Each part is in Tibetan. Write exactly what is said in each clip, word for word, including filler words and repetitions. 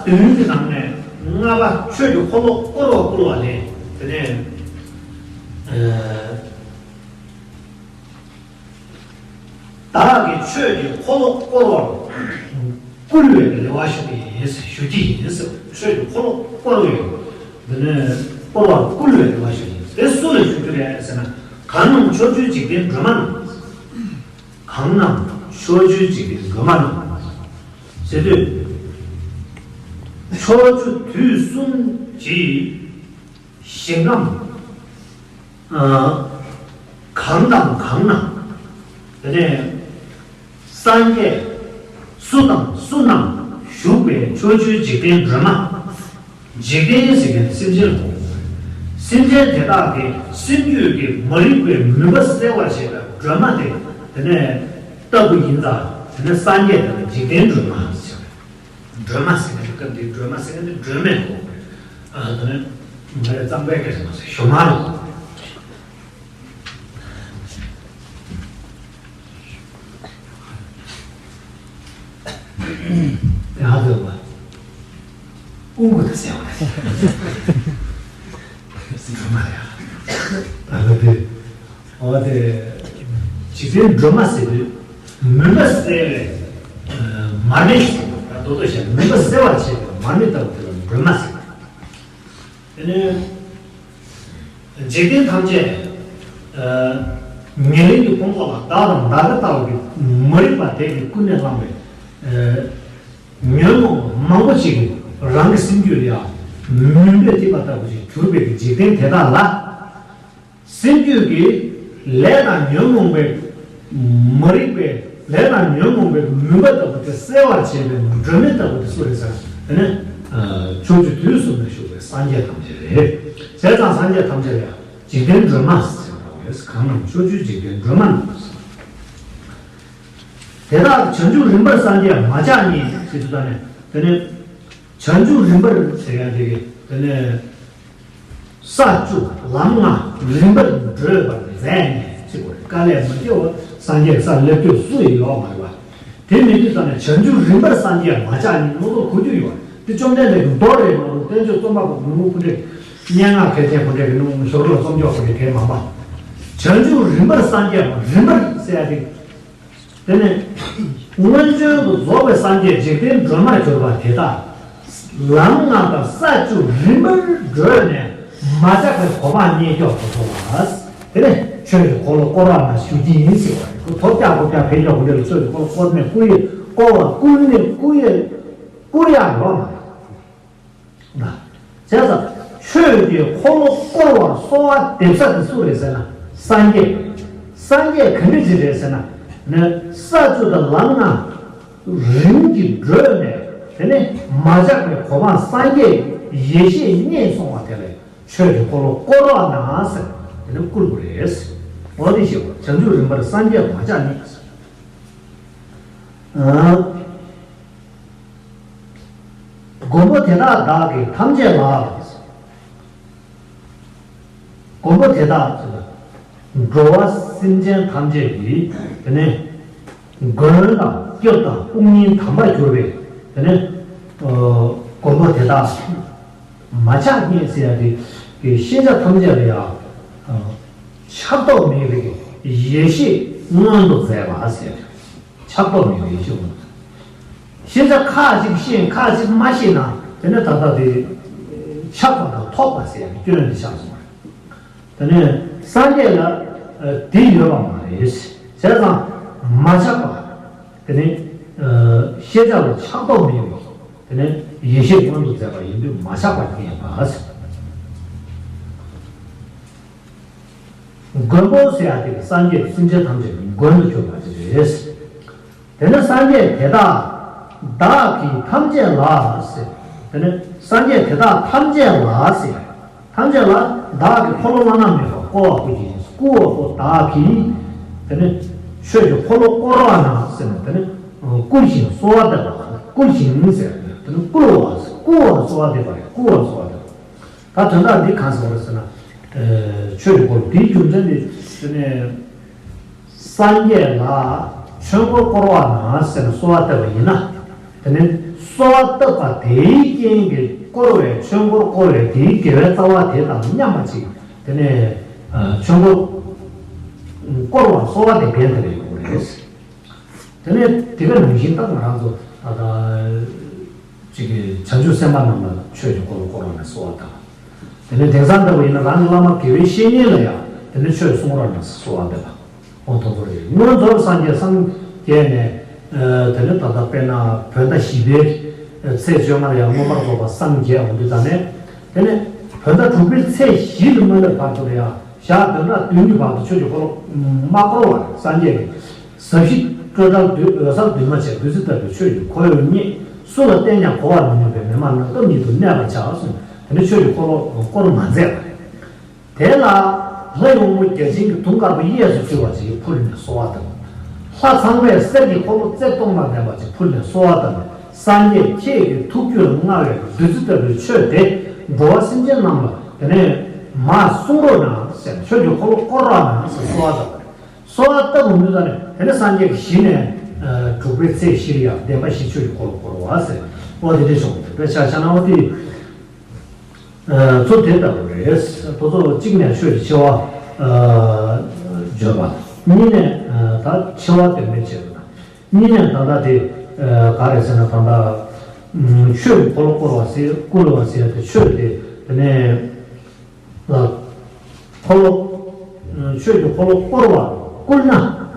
བདུན་གྱི་ནང་ནས་ལྔ་པ་ཆོས་ཀྱི་འཁོར་ལོ་བསྐོར་བར་བསྐུལ་བ་ལས། དེ་ནས་ཨ། བདག་གིས་ཆོས་ཀྱི་འཁོར་ལོ་བསྐོར་བར་བསྐུལ་བའི་རེ་བ་ཞུ་གི་ཡིན། ཞུ་གི་ཡིན། ཆོས་ཀྱི་འཁོར་ལོ་བསྐོར་བའི། འདི་ནས་བསྐོར་བར་བསྐུལ་བའི་རེ་བ་ཞུ་གི་ཡིན། དེ་སུ་ལ་ཞུ་རྒྱུ་རེད་ཟེར་ན། གང་རྣམས་ཕྱོགས་བཅུའི་འཇིག་རྟེན་སྒྲོན་མ་རྣམས། གང་རྣམས་ཕྱོགས་བཅུའི་འཇིག་རྟེན་སྒྲོན་མ་རྣམས་ཟེར་དུས། ཕྱོགས་བཅུ་དུས་གསུམ་གྱི་ཞིང་ཁམས། ཨ། གང་དང་གང་ན། དེ་ནས་སངས་རྒྱས་སུ་དང་སུ་རྣམས་བཞུགས་པའི་ཕྱོགས་བཅུའི་འཇིག་རྟེན་སྒྲོན་མ། འཇིག་རྟེན་ཟེར་མཁན་དེ་སེམས་ཅན་ལ་གོ་དགོས། སེམས་ཅན་དེ་དག་གི་སེམས་རྒྱུད་ཀྱི་མ་རིག་པའི་མུན་པ་སེལ་བར་བྱེད་པའི་སྒྲོན་མ་དེ། དེ་ནས་ལྟ་བུ་ཡིན་ཙང་། དེ་ནས་སངས་རྒྱས་དེ་ལ་འཇིག་རྟེན་སྒྲོན་མ་ཟེར། སྒྲོན་མ་ཟེར་མཁན་དེ། སྐབས་འདིའི་སྒྲོན་མ་ཟེར་མཁན་དེ་སྒྲོན་མེ་གོ། ཨ། དེ་ནས་ང་རའི་གཙང་པའི་སྐད་ཆ་མ་ཟེར། ཞུ་མ་ལ་གོ། ཡ་དེ་བ། དབུ་མ་དེ་ཟེར་བ་རེད། སྒྲོན་མ་རེད། ད་ལྟ་དེ། འོ་དེ། འཇིག་རྟེན་སྒྲོན་མ་ཟེར་དུས། མུན་པ་སེལ་བའི་མར་མེ་ཞིག་ད་རྡོ་རྡོ་བྱས། མུན་པ་སེལ་བར་བྱེད་པའི་མར་མེ་ལྟ་བུ་དེ་ལ་སྒྲོན་མ་ཟེར། དེ་ནས་འཇིག་རྟེན་ཐམས་ཅད། ཨ། ཉེར་ལེན་གྱི་ཕུང་པོ་ལ་བདག་དང་བདག་གི་ལྟ་བ་གི་མ་རིག་པ་དེ་གིས་ཀུན་ནས་བསླངས་པའི། ཨ། ཉོན་མོངས་མང་པོ་ཞིག་གིས་རང་གི་སེམས་རྒྱུད་ལ་ཡང་མུན་པས་བཏེགས་པ་ལྟ་བུ་ཞིག་གྱུར་པའི་གི་འཇིག་རྟེན་དེ་དག་ལ། སེམས་རྒྱུད་ཀྱི་ལས་དང་ཉོན་མོངས་པའི་མ་རིག་པའི་ལས་དང་ཉོན་མོངས་པའི་མུན་པ་ལྟ་བུ་དེ་སེལ་བར་བྱེད་པའི་སྒྲོན་མེ་ལྟ་བུ་དེ་སུ་རེད་ཟེར་ན། དེ་ནི་ཕྱོགས་བཅུ་དུས་གསུམ་ན་བཞུགས་པའི་སངས་རྒྱས་ཐམས་ཅད་རེད། བྱས་ཙང་སངས་རྒྱས་ཐམས་ཅད་ལ་འཇིག་རྟེན་སྒྲོན་མ་ཟེར་བ་རེད། གང་རྣམས་ཕྱོགས་བཅུའི་འཇིག་རྟེན་སྒྲོན་མ་རྣམས། དེ་དག་བྱང་ཆུབ་རིམ་པར་སངས་རྒྱས་མ་ཆགས་ཉིད་ཟེར་དུས། ད་ནི་དེ་ནི་བྱང་ཆུབ་རིམ་པར་ཟེར་ཡ་དེ་གི་དེ་ནི། ས་བཅུ་ལམ་ལྔ་རིམ་པར་བགྲོད་པར་མཛད་ནས་ཟེར་བ་རེད། དཀའ་ལས་མ་བརྒྱབ་པར་སངས་རྒྱས་ས་སླེབས་རྒྱུ་སུ་ཡང་ཡོད་མ་རེད་པ། དེ་མིན་དུས་ཙམ་ནས་བྱང་ཆུབ་རིམ་པར་སངས་རྒྱས་མ་ཆགས་ཉིད་མནོ་བསམ་གོ་རྒྱུ་ཡོད། དེ་བཅོམ་ལྡན་འདས་ཀྱི་མདོ་རེད་མ་གཏོགས། བསྟན་བཅོས་རྩོམ་པ་པོ་མི་མང་པོ་འདྲ། སྙན་ངག་མཁས་ཅན་པོ་འདྲ་གི་ནང་ཞོར་ལ་རྩོམ་འཇོག་པོ་འདྲ་གས་མ་པ། བྱང་ཆུབ་རིམ་པར་སངས་རྒྱས་པ། རིམ་པར་ཟེར་ཡ་དེ། དེ་ནས་སྔོན་བྱོན་དུ་རྫོགས་པའི་སངས་རྒྱས་འཇིག་རྟེན་སྒྲོན་མར་གྱུར་པ་དེ་དག་ལམ་ལྔ་དང་ས་བཅུ་རིམ་པར་བགྲོད་ནས་མ་ཆགས་པའི་གོ་འཕང་རྙེད་མགྱོགས་སུ་སོང་བ། དེ་ནས་ཆོས་ཀྱི་འཁོར་ལོ་བསྐོར་བ་ན་ཞུ་རྒྱུ་ཡིན་ཟེར་བ་རེད། ཐོབ་རྒྱག་ཐོབ་རྒྱག་ཕན་ཆོག་གོ་འདི་ལ་ཆོས་ཀྱི་འཁོར་ལོ་བསྐོར་ནས་བསྐུར་ཡས། བསྐོར་བ་བསྐུར་ནས་བསྐུར་ཡས་བསྐུར་ཡ་ཡོད་མ་རེད། ན། བྱས་ཙང་ཆོས་ཀྱི་འཁོར་ལོ་བསྐོར་བར་གསོལ་བ་འདེབས་ས་དེ་སུ་རེད་ཟེར་ན། སངས་རྒྱས། སངས་རྒྱས་ག་འདྲ་ཅིག་རེད་ཟེར་ན། ནི་ས་བཅུ་དང་ལམ་ལྔ་རིམ་གྱིས་བགྲོད་ནས། དེ་ནས་མ་ཆགས་པའི་གོ་འཕང་སངས་རྒྱས་ཡེ་ཤེས་རྙེད་སོང་བ་དེ་ལ་ཆོས་ཀྱི་འཁོར་ལོ་བསྐོར་བ་ན་ཟེར། དེ་ནས་བསྐུར་དགོས་རེད། འོ་དེ་ཞེས་པ། བྱང་ཆུབ་རིམ་པར་སངས་རྒྱས་མ་ཆགས་ཉིད། ཨ། མགོན་པོ་དེ་དག་བདག་གིས་ཐམས་ཅད་ལ། མགོན་པོ་དེ་དག་ཟེར་ན། འགྲོ་བ་སེམས་ཅན་ཐམས་ཅད་ཀྱི་དེ་ནས་མགོན་དང་སྐྱབས་དང་དཔུང་གཉེན་དམ་པར་གྱུར་པའི་དེ་ནས་ཨ་མགོན་པོ་དེ་དག་མ་ཆགས་ཉིད་ཟེར་ཡ་དེ་གི་ཤེས་བྱ་ཐམས་ཅད་ལ་ཡང་ཨ་ཆགས་ཐོགས་མེད་པའི་ཡེ་ཤེས་མངོན་དུ་མཛད་པ་ཟེར། ཆགས་ཐོགས་མེད་པའི་ཡེ་ཤེས་མངོན། ཤེས་བྱ་ཁ་ཅིག་ཤེས། ཁ་ཅིག་མ་ཤེས་ན། དེ་ནས་ད་ལྟ་དེ་ཆགས་པ་དང་ཐོགས་པ་ཟེར་ཡ་གི་སྐྱོན་དེ་ཆགས་སོང་བ་རེད། དེ་ནས་སངས་རྒྱས་ལ་ཨ་དེ་ཡོད་པ་མ་རེད། བྱས་ཙང་མ་ཆགས་པ། དེ་ནས་ཨ་ཤེས་བྱ་ལ་ཆགས་ཐོགས་མེད་པའི་དེ་ནས་ཡེ་ཤེས་མངོན་དུ་མཛད་པ་ཡིན་དུས་མ་ཆགས་པ་རྙེད་པ་ཟེར། མགོན་པོ་ཟེར་ཡ་དེ་གི་སངས་རྒྱས་སེམས་ཅན་ཐམས་ཅད་ཀྱི་མགོན་དུ་གྱུར་པ་དེ་རེད། དེ་ནས་སངས་རྒྱས་དེ་དག་བདག་གིས་ཐམས་ཅད་ལ་ཟེར། དེ་ནས་སངས་རྒྱས་དེ་དག་ཐམས་ཅད་ལ་ཟེར། ཐམས་ཅད་ལ་བདག་གིས་འཁོར་ལོ་བླ་ན་མེད་པ་བསྐོར་བར་བསྐུལ་གྱི་ཡིན། བསྐུར་བ་སོགས་བདག་གིས། དེ་ནས་ཆོས་ཀྱི་འཁོར་ལོ་བསྐོར་བ་ན་ཟེར་ནས། དེ་ནས་བསྐུལ་ཞིང་གསོལ་བ་འདེབས་པ། བསྐུལ་ཞིང་ཟེར། དེ་ནས་བསྐུལ་བ། བསྐུལ་བར་གསོལ་བ་འདེབས་པ་རེད། བསྐུལ་བར་གསོལ་བ་འདེབས་པ། ད་དོན་དག་འདི་གང་ཟེར་བ་རེད་ཟེར་ན། ཨ་ཆོས་ཀྱི་འཁོར་ལོ་དེའི་རྒྱུ་མཚན་དེ་དེ་ནས་སངས་རྒྱས་ལ་ཆོས་འཁོར་བསྐོར་བ་ན་ཟེར་ནས་གསོལ་བ་བཏབ་པ་ཡིན་ན། དེ་ནས་ གསོལ་བ་བཏབ་པ་དེའི་རྐྱེན་གྱིས་བསྐོར་བའི་ཆོས་འཁོར་བསྐོར་བའི་དེའི་དགེ་བའི་རྩ་བ་དེ་དང་མཉམ་པ་ཅིག་དེ་ནས་ཆོས་འཁོར་བསྐོར་བ་གསོལ་བ་དེ་འགན་དེ་ལ་ཡོང་གི་རེད། དེ་ནས་དེ་ག་ནང་བཞིན་ད་ང་རང་ཚོ་ད་ལྟ་ཅིག་གི་བྱང་ཆུབ་སེམས་དཔའ་རྣམས་ལ་ཆོས་ཀྱི་འཁོར་ལོ་བསྐོར་བ་ནས་གསོལ་བ་བཏབ། དེ་ནས་དེང་སང་ལྟ་བུ་ཡིན་ན་རང་གི་བླ་མ་དགེ་བའི་བཤེས་གཉེན་ལ་ཡང་དེ་ནས་ཆོས་གསུང་རོགས་གནང་ཟེར་གསོལ་བ་འདེབས་པ། ཨོ་དེ་ཚོ་རེད། སྔོན་རྫོགས་སངས་རྒྱས་སངས་རྒྱས་ནས་དེ་ནས་ད་ལྟ་དཔེར་ན་བོད་ཟླ་བཞི་པའི་ཚེས་བཅོ་ལྔ་ལ་ཡང་མངོན་པར་རྫོགས་པ་སངས་རྒྱས་འོང་དུས་ད་ནས་དེ་ནས་བོད་ཟླ་དྲུག་པའི་ཚེས་བཞི་ལ་མ་སླེབས་བར་དུ་ལ་ཡང་ཞག་བདུན་ཕྲག་བདུན་གྱི་བར་དུ་ཆོས་ཀྱི་འཁོར་ལོ་མ་བསྐོར་བར་སངས་རྒྱས་ཀྱི་ཟབ་ཞི་སྤྲོས་བྲལ་འོད་གསལ་འདུས་མ་བྱས་བདུད་རྩི་ལྟ་བུའི་ཆོས་ཀྱི་འཁོར་ལོ་བརྙེས། སུ་ལ་བསྟན་ཀྱང་གོ་བར་མི་ནུས་པའི་མི་མ་ནག་ཐོམ་ཉིད་དུ་གནས་པར་བྱ་གསུངས། དེ་ནས་ཆོས་ཀྱི་འཁོར་ལོ་བསྐོར་མ་མཛད་པ་རེད། དེ་ལ་ལྷ་ཡུམ་བརྒྱ་བྱིན་གྱི་དུང་དཀར་པོ་གཡས་སུ་འཁྱིལ་བ་ཅིག་ཕུལ་ནས་གསོལ་བ་བཏབ། ལྷ་ཚངས་པས་གསེར་གྱི་འཁོར་ལོ་རྩེ་སྟོང་དང་ལྡན་པ་ཅིག་ཕུལ་ནས་གསོལ་བ་བཏབ་ནས་སངས་རྒྱས་ཁྱེད་ཀྱི་ཐུགས་རྒྱུད་ལ་མངའ་བའི་བདུད་རྩི་ལྟ་བུའི་ཆོས་དེ་འགྲོ་བ་སེམས་ཅན་རྣམས་ལ་དེ་ནས་མར་གསུང་རོགས་གནང་ཟེར། ཆོས་ཀྱི་འཁོར་ལོ་བསྐོར་རོགས་གནང་ཟེར་གསོལ་བ་བཏབ་པ་རེད། གསོལ་བ་བཏབ་འོང་དུས་ད་ནས་དེ་ནས་སངས་རྒྱས་ཀྱི་ཞལ་ནས་དྲུག་པའི་ཚེས་བཞིར་ཡང་བདེན་པ་བཞི་ཆོས་ཀྱི་འཁོར་ལོ་བསྐོར་བ་ཟེར། འོ་དེ་འདྲ་བྱུང་བ་རེད། དཔེ་ཆ་བཞག་ན་འོ་དེ། ཚུལ་དེ་ལྟ་བུ་རེད། དེ་ཚོ་གཅིག་ནས་ཆོས་ཀྱི་ཆེ་བ་བརྗོད་པ། གཉིས་ནས་ད་ཆེ་བ་དོན་མེད་བྱེད་པ་དང་། གཉིས་ནས་ད་ལྟ་དེ་ག་རེ་ཟེར་ན་ད་ལྟ་ཆོས་ཀྱི་འཁོར་ལོ་བསྐོར་བ་ཟེར་བསྐུལ་བ་ཟེར་ཏེ་ཆོས་དེ་དེ་ནས་ལ་འཁོར་ལོ་ཆོས་ཀྱི་འཁོར་ལོ་བསྐོར་བ་བསྐུལ་ན་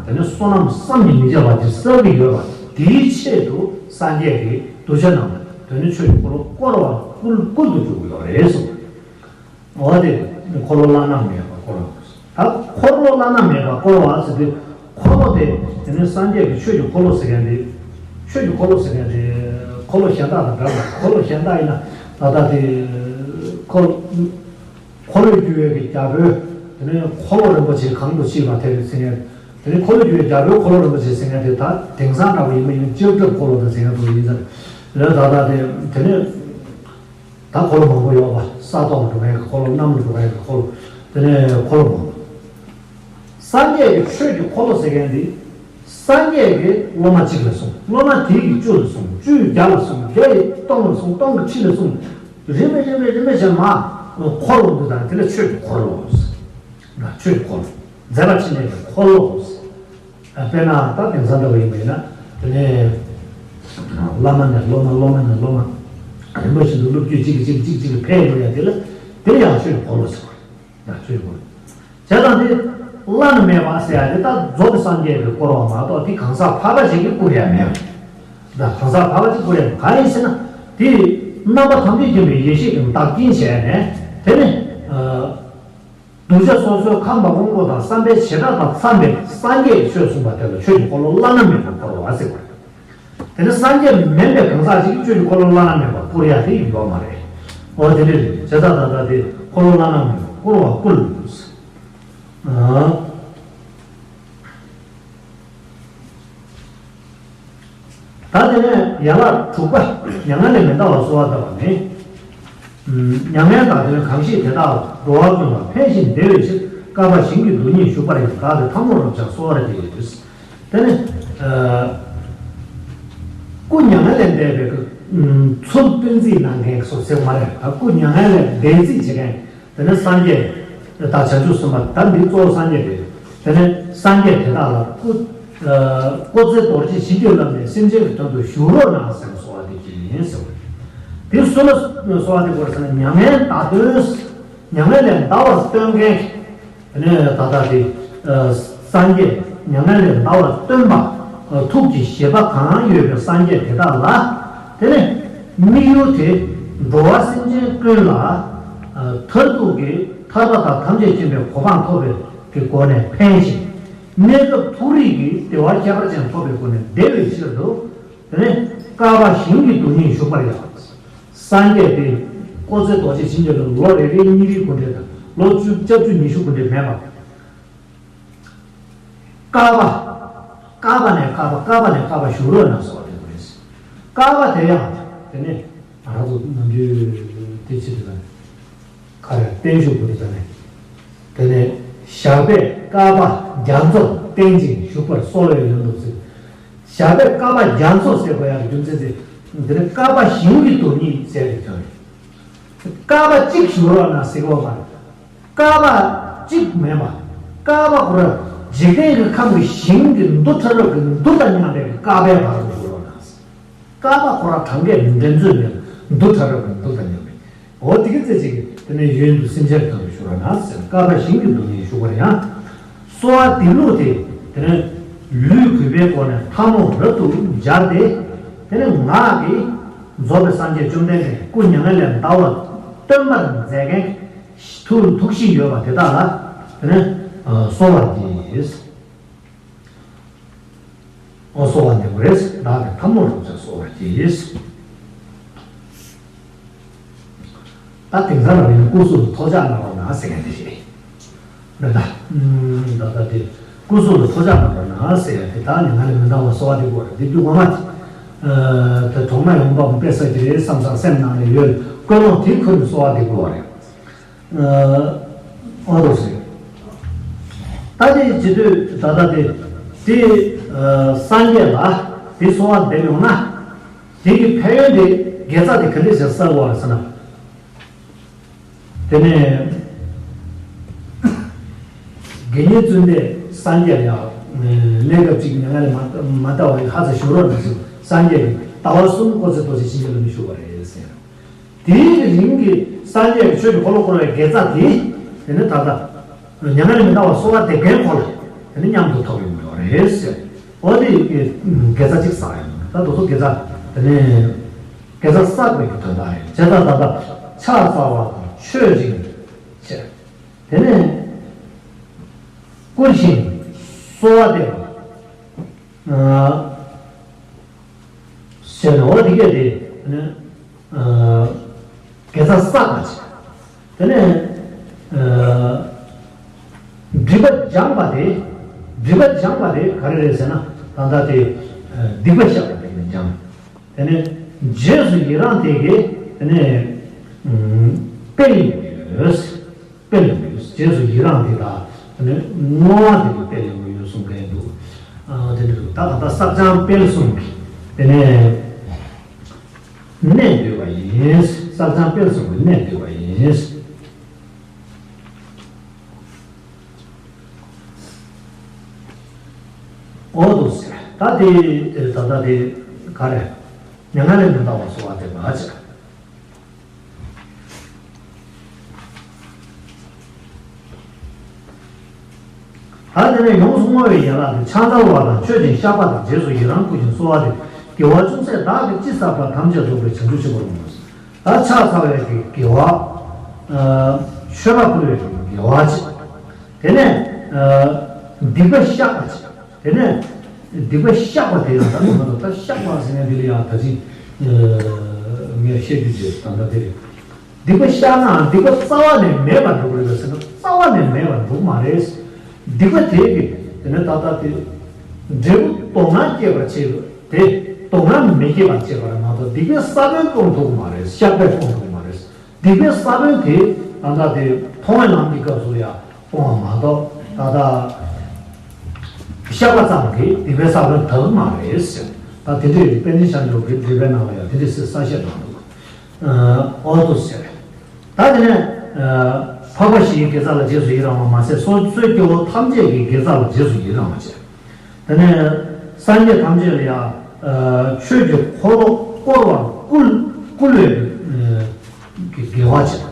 དེ་ནས་བསོད་ནམས་བསམ་གྱིས་མི་ཁྱབ་པ་དེ་བསགས་ཀྱི་ཡོད་པ་དེའི་ཆེད་དུ་སངས་རྒྱས་ཀྱིས་གདུལ་བྱ་རྣམས་ལ་དེ་ནས་ཆོས་ཀྱི་འཁོར་ལོ་བསྐོར་བ་བསྐུལ་བསྐུལ་དུ་འཇུག་གི་ཡོད་རེད་གསུངས། འོ་དེ་འཁོར་ལོ་བླ་ན་མེད་པ་བསྐོར་བ། ད་འཁོར་ལོ་བླ་ན་མེད་པ་བསྐོར་བ་ཟེར་དུས་འཁོར་ལོ་དེ་དེ་ནས་སངས་རྒྱས་ཀྱི་ཆོས་ཀྱི་འཁོར་ལོ་ཟེར་མཁན་དེ། ཆོས་ཀྱི་འཁོར་ལོ་ཟེར་མཁན་དེ་འཁོར་ལོ་གཞན་དག་དང་འདྲ་བ། འཁོར་ལོ་གཞན་དག་ཡིན་ན་ད་ལྟ་དེ་འཁོར་འཁོར་ལོས་སྒྱུར་བའི་གི་རྒྱལ་པོའི་དེ་ནས་འཁོར་ལོ་རིན་པོ་ཆེ་གང་དུ་མཆིས་པ་དེ་ཟེར་མཁན། དེ་ནས་འཁོར་ལོས་སྒྱུར་བའི་རྒྱལ་པོའི་འཁོར་ལོ་རིན་པོ་ཆེ་ཟེར་མཁན་དེ་ད་དེང་སང་འདྲ་བ་ཡིན་མ་ཡིན་ལྕགས་ཁྲབ་འཁོར་ལོ་དང་ཟེར་མཁན་དེ་ཡིན་ཙང་། ལས་ད་ལྟ་དེ་དེ་ནས། ད་འཁོར་ལོ་མང་པོ་ཡོད་པ། ས་ཐོག་ལ་འགྲོ་མཁན་གྱི་འཁོར་ལོ། གནམ་ལ་འགྲོ་མཁན་གྱི་འཁོར་ལོ། དེ་ནས་འཁོར་ལོ་མང་པོ། སངས་རྒྱས་ཀྱི་ཆོས་ཀྱི་འཁོར་ལོ་ཟེར་མཁན་འདི། སངས་རྒྱས་ཀྱི་སློབ་མ་གཅིག་ལ་གསུངས། སློབ་མ་དེ་ཡི་བཅུ་ལ་གསུངས། བཅུ་ཡི་བརྒྱ་ལ་གསུངས། བརྒྱ་ཡི་སྟོང་ལ་གསུངས། སྟོང་གི་ཁྲི་ལ་གསུངས། རིམ་པས་རིམ་པས་རིམ་པས་བྱས་མར་འཁོར་ལོ་འདི་དང་དེ་ལ་ཆོས་ཀྱི་འཁོར་ལོ། ཆོས་ཀྱི་འཁོར་ལོ། མཛད་པ་ཕྲིན་ལས་ཀྱི་འཁོར་ལོ། དཔེར་ན་ད་དེང་སང་འདྲ་བ་ཡིན་པ་ཡིན་ན་དེ་ནས་བླ་མ་ནས་སློབ་མ། སློབ་མ་ནས་སློབ་མ། རིམ་པ་བཞིན་དུ་སློབ་རྒྱུད་གཅིག་གིས་གཅིག་གིས་གཅིག་གཅིག་གིས་འཕེལ་འགྲོ་ཡ་དེ་ལ་དེ་ལ་ཡང་ཆོས་ཀྱི་འཁོར་ལོ་ཟེར་བ་རེད། ཡང་ཆོས་ཀྱི་འཁོར་ལོ། བྱས་ཙང་དེ་བླ་ན་མེད་པ་ཟེར་ཡ་དེ་ད་རྫོགས་པའི་སངས་རྒྱས་ཀྱིས་བསྐོར་བ་མ་གཏོགས་དེ་གང་ཟག་ཕལ་པ་ཞིག་གིས་བསྐུར་ཡ་མེད་པ། ད་གང་ཟག་ཕལ་པ་ཞིག་བསྐུར་ཡ་མེད། གང་ཡིན་ཟེར་ན་དེ་རྣམ་པ་ཐམས་ཅད་མཁྱེན་པའི་ཡེ་ཤེས་ཀྱིས་བདག་བསྐྱེད་བྱས་ནས་དེ་ནས། གདུལ་བྱ་སོ་སོའི་ཁམས་དང་དབང་པོ་དང་བསམ་པའི་བྱེ་བྲག་དང་འཚམས་པའི་སངས་རྒྱས་ཀྱི་ཆོས་གསུངས་པ་དེ་ལ་ཆོས་ཀྱི་འཁོར་ལོ་བླ་ན་མེད་པ་བསྐོར་བ་ཟེར་བ་རེད། དེ་ནི་སངས་རྒྱས་མིན་པའི་གང་ཟག་ཅིག་གིས་ཆོས་ཀྱི་འཁོར་ལོ་བླ་ན་མེད་པ་བསྐོར་ཡ་དེ་ཡོད་མ་རེད། འོ་དེ་འདྲ་རེད། བྱས་ཙང་ད་ལྟ་དེ་འཁོར་ལོ་བླ་ན་མེད་པ་བསྐོར་བ་བསྐུལ། ཨ། ད་དེ་ནས་ཡན་ལག་དྲུག་པ། མྱ་ངན་ལས་མི་འདའ་བར་གསོལ་བ་བཏབ་པ་ནི། མྱ་ངན་དང་བྲལ་བའི་གང་ཞིག་དེ་དག་ལ། འགྲོ་བ་ཀུན་ལ་ཕན་ཞིང་བདེ་བའི་ཕྱིར། བསྐལ་པ་ཞིང་གི་རྡུལ་སྙེད་བཞུགས་པར་ཡང་། བདག་གིས་ཐལ་མོ་སྒྲུབ་ཀྱང་གསོལ་བར་བགྱི། དེ་ནི། སྐུ་མྱ་ངན་ལས་འདས་པའི་ཚུལ་སྟོན་རྩིས་གནང་མཁན་སོགས་ཟེར་བ་མ་རེད། ད་སྐུ་མྱ་ངན་ལས་འདས་རྩིས་བྱེད་མཁན། དེ་ནས་སངས་རྒྱས་དང་བྱང་ཆུབ་སེམས་དཔའ། ད་འདི་གཙོ་བོ་སངས་རྒྱས་རེད། དེ་ནས་སངས་རྒྱས་དེ་དག་ལ་སྐུ། ཨ། བསྐོར་ཚེ་རྡོ་རྗེ་བྱིན་གྱིས་བརླབས་ནས་སེམས་ཅན་གྱི་དོན་དུ་བཞུགས་རོགས་གནང་ཟེར་ནས་གསོལ་བ་འདེབས་ཀྱི་ཡིན་ཟེར་བ་རེད། དེ་སུ་ལ་གསོལ་བ་འདེབས་དགོས་ཟེར་ན་མྱ་ངན་འདའ་སྟོན། མྱ་ངན་ལས་འདའ་བར་སྟོན་མཁན། དེ་ནས་ད་ལྟ་དེ། ཨ། སངས་རྒྱས་མྱ་ངན་ལས་འདའ་བར་སྟོན་པ། ཨ། ཐུགས་ཀྱི་བཞེད་པ་གང་ཡོད་པའི་སངས་རྒྱས་དེ་དག་ལ། དེ་ནས་དམིགས་ཡུལ་དེ་འགྲོ་བ་སེམས་ཅན་ཀུན་ལ། ཨ། མཐར་ཐུག་གི་ཐར་པ་དང་ཐམས་ཅད་མཁྱེན་པའི་གོ་འཕང་ཐོབ་པའི་གི་སྒོ་ནས་ཕན་ཞིང་། གནས་སྐབས་ཐུགས་རིག་གི་བདེ་བ་ཁྱད་པར་ཅན་ཐོབ་པའི་སྒོ་ནས་བདེ་བའི་ཕྱིར་དུ། དེ་ནས་བསྐལ་པ་ཞིང་གི་རྡུལ་སྙེད་བཞུགས་པར་ཡང་། སངས་རྒྱས་དེ་བསྐོར་ཚེ་རྡོ་རྗེ་བྱིན་གྱིས་བརླབས། ལོ་རེ་རེའི་ཉིན་རེའི་འགོར་འགྲེལ་དང་ལོ་བཅུ་རྩ་བཅུ་ཉི་ཤུ་འགོར་འགྲེལ་མེད་པ། བསྐལ་པ། བསྐལ་པ་ནས་བསྐལ་པ། བསྐལ་པ་ནས་བསྐལ་པ་བཞུགས་རོགས་གནང་གསོལ་བ་འདེབས་དགོས་རེད། བསྐལ་པ་དེ་ཡང་དེ་ནི་ང་རང་ཚོ་ནམ་རྒྱུན་དེ་ཕྱི་དེ་ལ་ག་རེ་བརྟན་བཞུགས་དགོས་རེད་ད་ནི། དེ་ནས་ཞབས་པད་བསྐལ་པ་རྒྱ་མཚོར་བརྟན་ཅིང་བཞུགས་པར་གསོལ་བའི་ཡོན་དུ་ཟེར། ཞབས་པད་བསྐལ་པ་རྒྱ་མཚོ་ཟེར་དགོས་ཡག་གི་རྒྱུ་མཚན་དེ། འདིར་བསྐལ་པ་ཞིང་གི་རྡུལ་སྙེད་ཟེར་བའི་དོན་རེད། བསྐལ་པ་གཅིག་ཞུ་རོགས་གནང་ཟེར་གྱི་ཡོད་པ་རེད། བསྐལ་པ་གཅིག་མེད་པ། བསྐལ་པ་ཁོ་ར་འཇིག་རྟེན་གྱི་ཁམས་ཀྱི་ཞིང་གི་རྡུལ་ཕྲ་རབ་ཀྱི་རྡུལ་དང་མཉམ་པའི་བསྐལ་པའི་བར་དུ་ཞུ་རོགས་གནང་ཟེར། བསྐལ་པ་ཁོ་ར་གྲངས་ཀས་མི་འདྲེན་ཚུལ་མེད་ལ་རྡུལ་ཕྲ་རབ་ཀྱི་རྡུལ་དང་མཉམ་པའི། འོ་དེ་གི་རྩེ་གཅིག་གི་དེ་ནས་ཡུན་དུ་སེམས་ཅན་དང་ཞུ་རོགས་གནང་ཟེར། བསྐལ་པ་ཞིང་གི་རྡུལ་སྙེད་ཞུ་བར་ཡང་། གསོལ་བ་འདེབས་ལུགས་དེ། དེ་ནས་ལུས་གུས་པའི་སྒོ་ནས་ཐལ་མོ་རབ་ཏུ་སྦྱར་ཏེ། དེ་ནས་ངག་གིས་རྫོགས་པའི་སངས་རྒྱས་བཅོམ་ལྡན་འདས་སྐུ་མྱ་ངན་ལས་འདའ་བ་སྟོན་པར་མཛད་མཁན་ཐུགས་ཐུགས་གཤིས་ཡོད་པ་དེ་དག་ལ། དེ་ནས་གསོལ་བ་འདེབས། ཨོ་གསོལ་བ་འདེབས་དགོས་རེད། བདག་གི་ཐལ་མོ་རབ་སྦྱར་གསོལ་བ་འདེབས། ད་དེང་སང་ལ་ཡང་སྐུ་གཟུགས་ལ་ཐོགས་ཆགས་གནང་རོགས་གནང་ཟེར་མཁན་དེ་རེད། འདི་ད་ད་ད་དེ་སྐུ་གཟུགས་ལ་ཐོགས་ཆགས་གནང་རོགས་གནང་ཟེར་ཡ་དེ་ད་ནི་ང་ལ་མི་འདང་བ་གསོལ་བ་འདེབས་དགོས་རེད། འདི་རྒྱུ་ངོ་མ་དེ་གྲོག་མ་ཡོང་འབབ་དཔེ་ས་ཀྱི་རེད་བསམ་བསམ་སེམས་ནང་ལ་ཡོད། ཀུན་སློང་དེ་ཁུར་ནས་གསོལ་བ་འདེབས་དགོས་རེད། ཨོ་དོ་ཟེར། ད་དེ་བྱེད་དུས་ད་ལྟ་དེ་དེ་སངས་རྒྱས་ལ་དེ་གསོལ་བ་འདེབས་ཡོང་ན། དེ་གི་ཕན་ཡོན་དེ་དགེ་རྩ་དེ་ག་འདྲས་བྱས་བསགས་དགོས་རེད་ཟེར་ན། དེ་ནས་དགེ་བསྙེན་བཙུན་པས་སངས་རྒྱས་ལ་ཡང་གནས་སྐབས་གཅིག་མྱ་ངན་ལས་མ་མ་འདའ་བར་ཧ་ཙམ་བཞུགས་རོགས་གནང་ཟེར། སངས་རྒྱས་ཀྱིས་ཟླ་བ་གསུམ་ཀོ་ཙེ་རྡོ་རྗེ་འཆང་ཆེན་ལ་མི་བཞུགས་པ་རེད་ཟེར། དེའི་རིང་གི་སངས་རྒྱས་ཀྱི་ཆོས་ཀྱི་འཁོར་ལོ་བསྐོར་བའི་དགེ་རྩ་དེ། དེ་ནི་ད་ལྟ་མྱ་ངན་ལས་མི་འདའ་བར་གསོལ་བ་འདེབས་མཁན་ཁོ་ལ་དེ་ནི་མཉམ་དུ་ཐོབ་ཡོང་གི་ཡོད་རེད་ཟེར། འོ་དེ་དགེ་རྩ་གཅིག་བསགས་ཡོང་། ད་དེ་ཚོ་དགེ་རྩ་དེ་ནི་དགེ་རྩ་བསགས་པའི་གི་དོན་དག་རེད། བྱས་ཙང་ད་ལྟ་ཕྱག་འཚལ་བ་དང་མཆོད་ཅིང་བྱས། དེ་ནས་བསྐུལ་ཞིང་གསོལ་བ་འདེབས་པ། ཟེར་ནས་འོ་དེ་གས་དེ་ནི་དགེ་རྩ་བསགས་པ་བྱས། དེ་ནས་སྒྲིབ་པ་སྦྱངས་པ་དེ། སྒྲིབ་པ་སྦྱངས་པ་དེ་ག་རེ་རེད་ཟེར་ན། ད་ལྟ་དེ་སྡིག་པ་བཤགས་པ་དེ་ནས་སྦྱངས། དེ་ནས་རྗེས་སུ་ཡི་རང་དེ་གས་དེ་ནས་སྤེལ་ཡོད། སྤེལ་ཡོང་གི་ཡོད། རྗེས་སུ་ཡི་རང་དེ་དག་དེ་ནས་བསྔོ་བ་དེ་ལ་སྤེལ་ཡོང་གི་ཡོད་གསུང་མཁན་འདུག་ཨ་དེ་འདྲ་འདུག་ད་ག་ད་བསགས་སྦྱང་སྤེལ་གསུམ་གྱི་དེ་ནས་གནད་བསྡུས་པ་ཡིན། བསགས་སྦྱང་སྤེལ་གསུམ་གྱི་གནད་བསྡུས་པ་ཡིན། འོ་འདུག་ཟེར། ད་དེ་ད་ལྟ་དེ་ག་རེ། མྱ་ངན་ལས་མི་འདའ་བར་གསོལ་བ་འདེབས་པ་བྱས། ད་དེ་ནས་ཡོངས་སུ་བསྔོ་བའི་ཡན་ལག་དེ། ཕྱག་འཚལ་བ་དང་མཆོད་ཅིང་བཤགས་པ་དང་། རྗེས་སུ་ཡི་རང་བསྐུལ་ཞིང་གསོལ་བ་འདེབས། དགེ་བ་ཅུང་ཟད་བདག་གིས་ཅི་བསགས་པ། ཐམས་ཅད་རྫོགས་པའི་བྱང་ཆུབ་ཆེན་པོར་བསྔོ། ད་ཕྱག་འཚལ་བའི་གི་དགེ་བ། མཆོད་པ་ཕུལ་བའི་གི་དགེ་བ་བྱས། དེ་ནས་སྡིག་པ་བཤགས་པ་བྱས། དེ་ནས་སྡིག་པ་བཤགས་པ་དེ་ཡང་ད་ནི་མ་གཏོགས། ད་བཤགས་པ་ཟེར་ན་འདི་ལ་ཡང་ད་ཅི་ངས་བཤད་རྒྱུ་བྱས་ད་ལྟ་དེ་རེད། སྡིག་པ་བཤགས་ནའང་སྡིག་པ་རྩ་བ་ནས་མེད་པར་འགྲོ་གི་རེད་ཟེར་ན། རྩ་བ་ནས་མེད་པར་འགྲོ་གི་མ་རེད། སྡིག་པ་དེ་གིས་དེ་ནས་ད་ལྟ་དེ་འབྲས་བུ་དོ་སྣང་སྐྱེད་པར་བྱེད་དགོས་དེ། དོ་སྣང་མི་སྐྱེད་པར་བྱེད་པ་རེད་མ་གཏོགས། སྡིག་པའི་ས་བོན་སྤོང་ཐུབ་ཀྱི་མ་རེད། བཤགས་པས་སྤོང་ཐུབ་ཀྱི་མ་རེད། སྡིག་པའི་ས་བོན་དེ་ད་ལྟ་དེ་མཐོང་བའི་ལམ་གྱི་སྐབས་སུ་ཡང་སྤོང་བ་མ་གཏོགས། ད་ལྟ་བཤགས་པ་ཙམ་གྱིས་སྡིག་པའི་ས་བོན་དག་མ་རེད་ཟེར། ད་དེ་འདྲའི་པཎ་ཆེན་ཤཱཀྱ་མགོན་པོའི་འགྲེལ་པའི་ནང་ལ་ཡང་དེ་འདྲའི་གསལ་བཤད་གནང་འདུག་ཨོ་ཏོ་ཟེར། ད་དེ་ནས་འཕགས་པ་བཞིའི་དགེ་རྩ་ལ་རྗེས་སུ་ཡི་རང་བ་མ་ཟད། སོ་སོའི་སྐྱེ་བོ་ཐམས་ཅད་ཀྱི་དགེ་རྩ་ལ་རྗེས་སུ་ཡི་རང་བ་བྱས། དེ་ནས་སངས་རྒྱས་ཐམས་ཅད་ལ་ཡང་ཆོས་ཀྱི་འཁོར་ལོ་བསྐོར་བར་བསྐུལ་བསྐུལ་བའི་དགེ་བ་བྱས།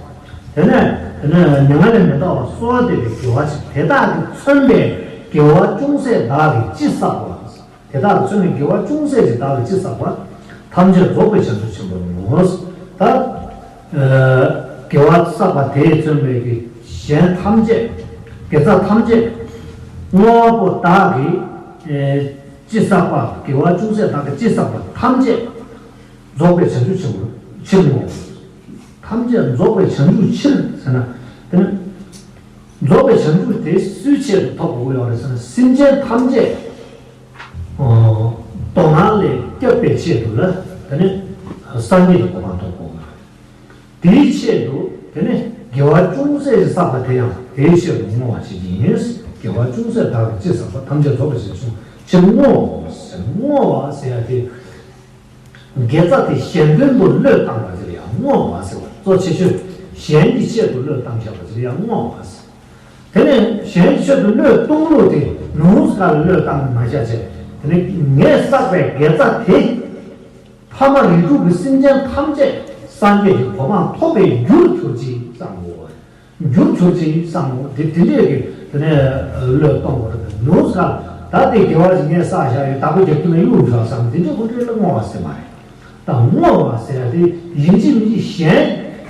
དེ་ནས་དེ་ནས་མྱ་ངན་ལས་མི་འདའ་བར་གསོལ་བ་འདེབས་པའི་དགེ་བ་བྱས། དེ་དག་གིས་མཚོན་པའི་དགེ་བ་ཅུང་ཟད་བདག་གིས་ཅི་བསགས་པ། དེ་དག་ལ་མཚོན་ནས་དགེ་བ་ཅུང་ཟད་ཅིག་བདག་གིས་ཅི་བསགས་པ། ཐམས་ཅད་རྫོགས་པའི་བྱང་ཆུབ་ཆེན་པོར་བསྔོ། ད་དགེ་བ་བསགས་པ་དེས་མཚོན་པའི་གི་གཞན་ཐམས་ཅད། དགེ་རྩ་ཐམས་ཅད་བསྔོ་བ་པོ་བདག་གིས་ཅི་བསགས་པ། དགེ་བ་ཅུང་ཟད་བདག་གིས་ཅི་བསགས་པ་ཐམས་ཅད་རྫོགས་པའི་བྱང་ཆུབ་ཆེན་པོར་ཕྱིར་བསྔོ། ཐམས་ཅད་རྫོགས་པའི་བྱང་ཆུབ་ཕྱིར་ཟེར་ན། དེ་ནི་རྫོགས་པའི་བྱང་ཆུབ་དེ་སུའི་ཆེད་དུ་ཐོབ་དགོས་ཡོད་རེད་ཟེར་ན། སེམས་ཅན་ཐམས་ཅད་དོ་སྣང་ལས་སྐྱོབ་པའི་ཆེད་དུ་ལ། དེ་ནི་སངས་རྒྱས་ཀྱི་གོ་འཕང་ཐོབ་དགོས་ཡོད་རེད། དེའི་ཆེད་དུ་དེ་ནི་དགེ་བ་ཅུང་ཟད་ཅིག་བསགས་པ་དེ་ཡང་དེའི་ཆེད་དུ་བསྔོ་བ་བྱེད་ཀྱི་ཡིན། དགེ་བ་ཅུང་ཟད་བདག་གིས་ཅི་བསགས་པ། ཐམས་ཅད་རྫོགས་པའི་བྱང་ཆུབ་ཕྱིར་བསྔོའོ་ཟེར། བསྔོ་བ་ཟེར་ཡ་དེ། དགེ་རྩ་དེ་གཞན་དོན་དུ་བློས་བཏང་བ་དེ་ལ་ཡང་བསྔོ་བ་ཟེར་བ། གཙོ་ཆེ་ཤོས་གཞན་གྱི་ཆེད་དུ་བློས་བཏང་བཞག་པ་དེ་ལ་ཡང་བསྔོ་བ་ཟེར། དེ་ནས་གཞན་གྱི་ཆེད་དུ་བློས་གཏོང་ལུགས་དེ་ནུས་ག་ལ་བློས་བཏང་མ་བྱ་བྱས། དེ་ནས་ངས་བསགས་པའི་དགེ་རྩ་དེ་ཕ་མ་རིགས་དྲུག་གི་སེམས་ཅན་ཐམས་ཅད་སངས་རྒྱས་ཀྱི་གོ་འཕང་ཐོབ་པའི་རྒྱུར་གྱུར་ཅིག་བསམ་གོ། རྒྱུར་གྱུར་ཅིག་བསམ་གོ། དེ་དེ་འདྲས་ཀྱི་དེ་ནས་བློས་གཏོང་དགོས་རེད། ནུས་ག་ལ་ད་དེ་དགེ་བ་ཞིག་ངས་བསགས་བཞག་ཡོད། བདག་པོ་རྒྱག་གི་ན་གཡུག་འགྲོ་བསམ། དེ་འདྲས་ཁོ་འདྲས་ལ་བསྔོ་བ་ཟེར་མ་རེད། ད་བསྔོ་བ་ཟེར་ཡ་དེ་ཡིན་གཅིག་མིན་གཅིག་གཞན་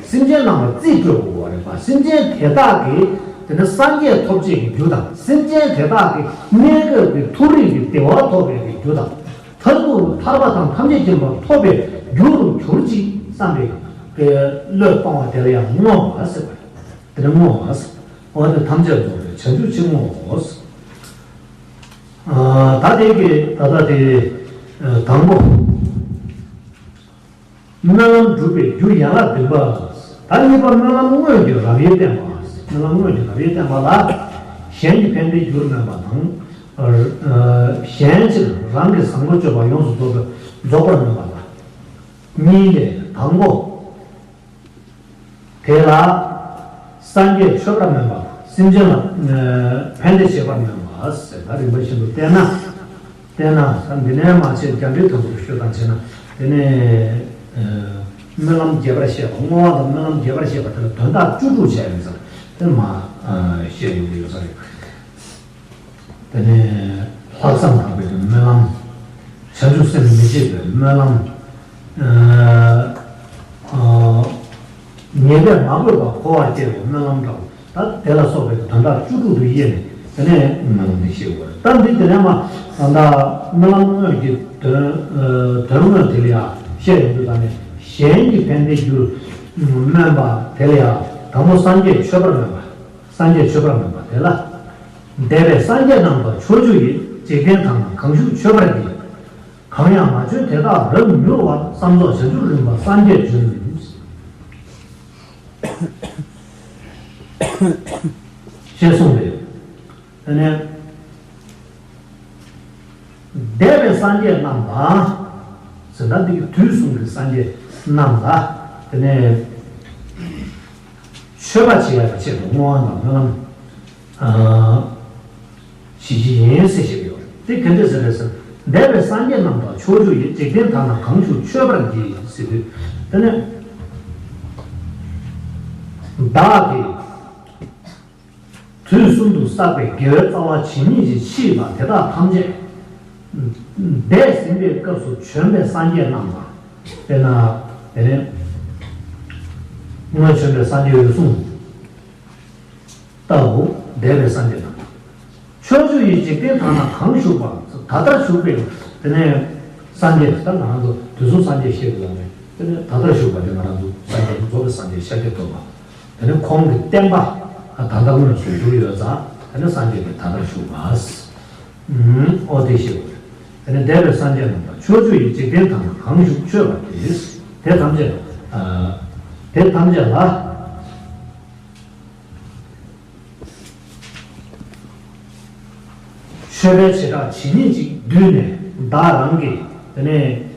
སེམས་ཅན་རྣམས་ལ་རྩིས་སྤྲོད་དགོས་པ་རེད་པ། སེམས་ཅན་དེ་དག་གིས་དེ་ནི་སངས་རྒྱས་ཐོབ་བྱེད་ཀྱི་རྒྱུ་དང་། སེམས་ཅན་དེ་དག་གི་གནས་སྐབས་ཀྱི་མཐོ་རིས་ཀྱི་བདེ་བ་ཐོབ་པའི་གི་རྒྱུ་དང་། མཐར་ཐུག་ཐར་པ་དང་ཐམས་ཅད་མཁྱེན་པ་ཐོབ་པའི་རྒྱུ་རུ་གྱུར་ཅིག་བསམ་པའི་གི་བློས་གཏོང་བ་དེ་ལ་ཡང་བསྔོ་བ་ཟེར་བ་རེད། དེ་ནི་བསྔོ་བ་ཟེར། འོ་དེ་ཐམས་ཅད་རྫོགས་པའི་བྱང་ཆུབ་ཕྱིར་བསྔོའོ། ཨ། ད་དེ་གི་ད་ལྟ་དེ་ཨ་དང་པོ། སྨོན་ལམ་སྒྲུབ་པའི་རྒྱུ་ཡན་ལག་བདུན་པ། ད་གཉིས་པ་སྨོན་ལམ་དངོས་ཀྱི་རབ་དབྱེ་བསྟན་པ། སྨོན་ལམ་དངོས་ཀྱི་རབ་དབྱེ་བསྟན་པ་ལ། གཞན་གྱི་ཕན་བདེའི་རྒྱུར་སྨོན་པ་དང་། ཨ་གཞན་ཕྱིར་རང་གི་བཟང་པོ་སྤྱོད་པ་ཡོངས་སུ་རྫོགས་པའི་རྫོགས་པར་སྨོན་པ་ལ། གཉིས་ལས་དང་པོ། དེ་ལ་སངས་རྒྱས་མཆོད་པར་སྨོན་པ། སེམས་ཅན་ལ་ཕན་བདེ་བྱེད་པར་སྨོན་པ་ཟེར། ད་རིམ་པ་བཞིན་དུ་བསྟན་ན། བསྟན་ན་ད་འདི་ནས་མ་བྱས་རྒྱ་འགྲེལ་དང་པོ་ཤོད་དང་བྱས་ན། དེ་ནས་སྨོན་ལམ་རྒྱས་པར་བཤད་པ། བསྔོ་བ་དང་སྨོན་ལམ་རྒྱས་པར་བཤད་པ་དེ་ལ་དོན་དག་བཅུ་དྲུག་བྱས་ཡོད་ཟེར། དེ་མ་བཤད་ཡོང་གི་ཡོད་ས་རེད། དེ་ནས་ལྷག་བསམ་དག་པའི་སྨོན་ལམ། བྱང་ཆུབ་སེམས་མི་བརྗེད་པའི་སྨོན་ལམ། ཨ་ཨ་ཉེས་པས་མ་གོས་པ་གོ་བར་བྱེད་པའི་སྨོན་ལམ་འདྲ་བོ། ད་དེ་ལ་སོགས་པའི་དོན་དག་བཅུ་དྲུག་ཏུ་དབྱེ་ནས་དེ་ནས་སྨོན་ལམ་འདི་བཤད་དགོས་རེད། ད་འདི་དེ་ནས་མ་ད་ལྟ་སྨོན་ལམ་དངོས་ཀྱི་དོན་ཨ་དོན་དངོས་དེ་ལ་ཡང་བཤད་ཡོང་དུས། ད་ནས་གཞན་གྱི་ཕན་བདེའི་རྒྱུར་སྨོན་པ་དེ་ལ་ཡང་དང་པོ་སངས་རྒྱས་མཆོད་པར་སྨོན་པ། སངས་རྒྱས་མཆོད་པར་སྨོན་པ་དེ་ལ། འདས་པའི་སངས་རྒྱས་རྣམས་དང་ཕྱོགས་བཅུ་ཡི། འཇིག་རྟེན་ཐ་ན་གང་བཞུགས་མཆོད་པར་བགྱི། གང་ཡང་མ་བྱོན་དེ་དག་རབ་མྱུར་བར། བསམ་རྫོགས་བྱང་ཆུབ་རིམ་པར་སངས་རྒྱས་བྱོན། ཞེས་གསུངས་པས། དེ་ནས། འདས་པའི་སངས་རྒྱས་རྣམས་དང་། ཟེར་ན་འདི་གི་དུས་གསུམ་གྱི་སངས་རྒྱས་རྣམས་ལ། དེ་ནས་མཆོད་པ་བྱེད་ཡག་གི་ཆེད་དུ་བསྔོ་བ་དང་སྨོན་ལམ་ཨ་ཞི་ཞི་ཡིན་ཟེར་བཤད་ཡོད་རེད། དེ་ག་འདྲ་ཟེར་རེད་ཟེར། འདས་པའི་སངས་རྒྱས་རྣམས་དང་ཕྱོགས་བཅུ་ཡི། འཇིག་རྟེན་ཐ་ན་གང་བཞུགས་མཆོད་པར་བགྱི་ཟེར་དུས། དེ་ནས་བདག་གིས། དུས་གསུམ་དུ་བསགས་པའི་དགེ་བའི་རྩ་བ་ཇི་སྙེད་ཅིག་མཆིས་པ་དེ་དག་ཐམས་ཅད། འདས་ཟིན་པའི་སྐབས་སུ་བྱོན་པའི་སངས་རྒྱས་རྣམས་དང་། དཔེར་ན། དེ་ནས་སྔོན་བྱོན་པའི་སངས་རྒྱས་འོད་སྲུང་ལྟ་བུ་འདས་པའི་སངས་རྒྱས་རྣམས་དང་། ཕྱོགས་བཅུ་ཡི་འཇིག་རྟེན་ཐ་ན་གང་བཞུགས་པ། ད་ལྟར་བཞུགས་པའི་དེ་ནས་སངས་རྒྱས། ད་ང་རང་ཚོ་དུས་གསུམ་སངས་རྒྱས་བཤད་དགོས་ལ་མེད། དེ་ནས་ད་ལྟར་བཞུགས་པ་དེ་ང་རང་ཚོ་སངས་རྒྱས་རྫོགས་པའི་སངས་རྒྱས་ཤཱཀྱ་ཐུབ་པ། དེ་ནས་ཁོང་གི་བསྟན་པ་ད་ལྟ་དངོས་སུ་གྱུར་ཡོད་ཙང་། དེ་ནས་སངས་རྒྱས་ཀྱི་ད་ལྟར་བཞུགས་པ། ཨོ་དེ་ཤེས་དགོས། དེ་ནས་འདས་པའི་སངས་རྒྱས་རྣམས་དང་ཕྱོགས་བཅུ་ཡི། འཇིག་རྟེན་ཐ་ན་གང་བཞུགས་མཆོད་པར་བགྱི། དེ་ཐམས་ཅད་ཨ་དེ་ཐམས་ཅད་ལ་མཆོད་པའི་བྱེ་བྲག་ཇི་སྙེད་ཅིག་བསྡུས་ནས། བདག་རང་གི་དེ་ནས་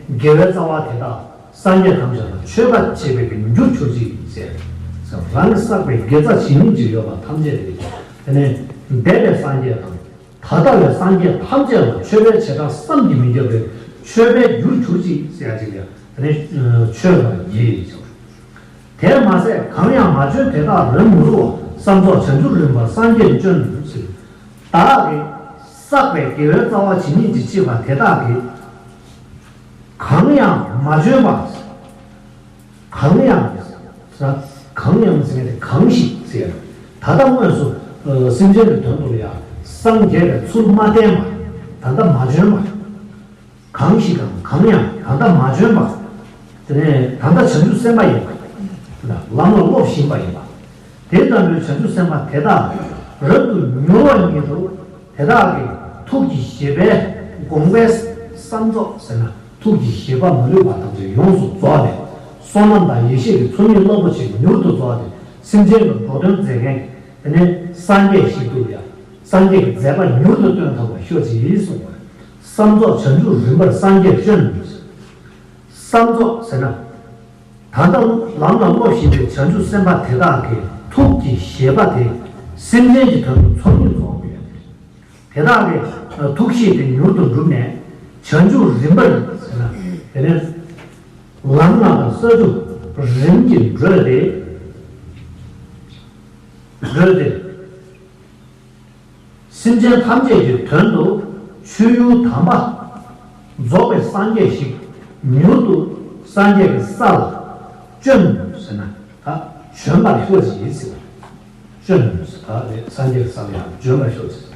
དགེ་བའི་རྩ་བ་དེ་དག་སངས་རྒྱས་ཐམས་ཅད་ལ་མཆོད་པ་བྱེད་པའི་གི་རྒྱུར་གྱུར་ཅིག་ཟེར། རང་གིས་བསགས་པའི་དགེ་རྩ་ཇི་སྙེད་ཅིག་ཡོད་པ་ཐམས་ཅད་དེ། དེ་ནས་འདས་པའི་སངས་རྒྱས་དང་། ད་ལྟ་བའི་སངས་རྒྱས་ཐམས་ཅད་ལ་མཆོད་པའི་བྱེ་བྲག་བསམ་གྱིས་མི་ཁྱབ་པའི་མཆོད་པའི་རྒྱུར་གྱུར་ཅིག་ཟེར་ཡ་ཅིག་ལ། དེ་ནས་མཆོད་པར་བགྱི་ཞེས། དེར་མ་ཟད་གང་ཡང་མ་བྱོན་དེ་དག་རབ་མྱུར་བར། བསམ་རྫོགས་བྱང་ཆུབ་རིམ་པར་སངས་རྒྱས་བྱོན་ཟེར། བདག་གིས་བསགས་པའི་དགེ་བའི་རྩ་བ་ཇི་སྙེད་ཅིག་མཆིས་པ་དེ་དག་གིས། གང་ཡང་མ་བྱོན་པ། གང་ཡང་། གང་ཡང་ཟེར་མཁན་དེ་གང་ཞིག་ཟེར། ད་ལྟ་དངོས་སུ་སེམས་ཅན་གྱི་དོན་དུ་ལ་ཡང་སངས་རྒྱས་པའི་ཚུལ་མ་བསྟན་པ། ད་ལྟ་མ་བྱོན་པ། གང་ཞིག་དང་གང་ཡང་ད་ལྟ་མ་བྱོན་པ། དེ་ནས་ད་ལྟ་བྱང་ཆུབ་སེམས་དཔའ་ཡིན་པ། ལམ་ལ་སློབ་བཞིན་པ་ཡིན་པ། དེ་ལྟ་བུའི་བྱང་ཆུབ་སེམས་དཔའ་དེ་དག་རབ་ཏུ་མྱུར་བ་ཉིད་དུ། དེ་དག་གི་ཐུགས་ཀྱི་བཞེད་པའི་དགོངས་པའི་བསམ་རྫོགས་ཟེར་ན། ཐུགས་ཀྱི་བཞེད་པ་མ་ལུས་པ་ཐམས་ཅད་ཡོངས་སུ་རྫོགས་ཏེ། བསོད་ནམས་དང་ཡེ་ཤེས་ཀྱི་ཚོགས་གཉིས་རླབས་པོ་ཆེ་མྱུར་དུ་རྫོགས་ཏེ། སེམས་ཅན་ལ་འགྲོ་དོན་མཛད་མཁན་གྱི་དེ་ནས་སངས་རྒྱས་ཤིག་ཏུ་ཡང་སངས་རྒྱས་ཀྱི་མཛད་པ་མྱུར་དུ་སྟོན་ཐུབ་པར་ཤོག་ཅིག་གསུངས་པ། བསམ་རྫོགས་བྱང་ཆུབ་རིམ་པར་སངས་རྒྱས་བྱོན། བསམ་རྫོགས་ཟེར་ན། ད་ལྟ་ལམ་ལ་སློབ་བཞིན་པའི་བྱང་ཆུབ་སེམས་དཔའ་དེ་དག་གི་ཐུགས་ཀྱི་བཞེད་པ་དེ་སེམས་ཅན་གྱི་དོན་དུ་ཚོགས་གཉིས་རྫོགས་པ་ཡོད་དེ། དེ་དག་གི་ཐུགས་བཞེད་དེ་མྱུར་དུ་འགྲུབ་ནས་བྱང་ཆུབ་རིམ་པར་ཟེར་ན། དེ་ནས་ལམ་ལྔ་དང་ས་བཅུ་རིམ་གྱིས་བགྲོད་དེ། བགྲོད་དེ། སེམས་ཅན་ཐམས་ཅད་ཀྱི་དོན་དུ་ཆོས་ཡུལ་དམ་པ་རྫོགས་པའི་སངས་རྒྱས་ཤིག་མྱུར་དུ་སངས་རྒྱས་ཀྱི་ས་ལ་བྱོན་ཟེར་ན། ད་བྱོན་པར་ཤོག་ཅིག་ཟེར་བ། བྱོན་ཟེར་ད་རེད། སངས་རྒྱས་ཀྱི་ས་ལ་ཡང་བྱོན་པར་ཤོག་ཅིག།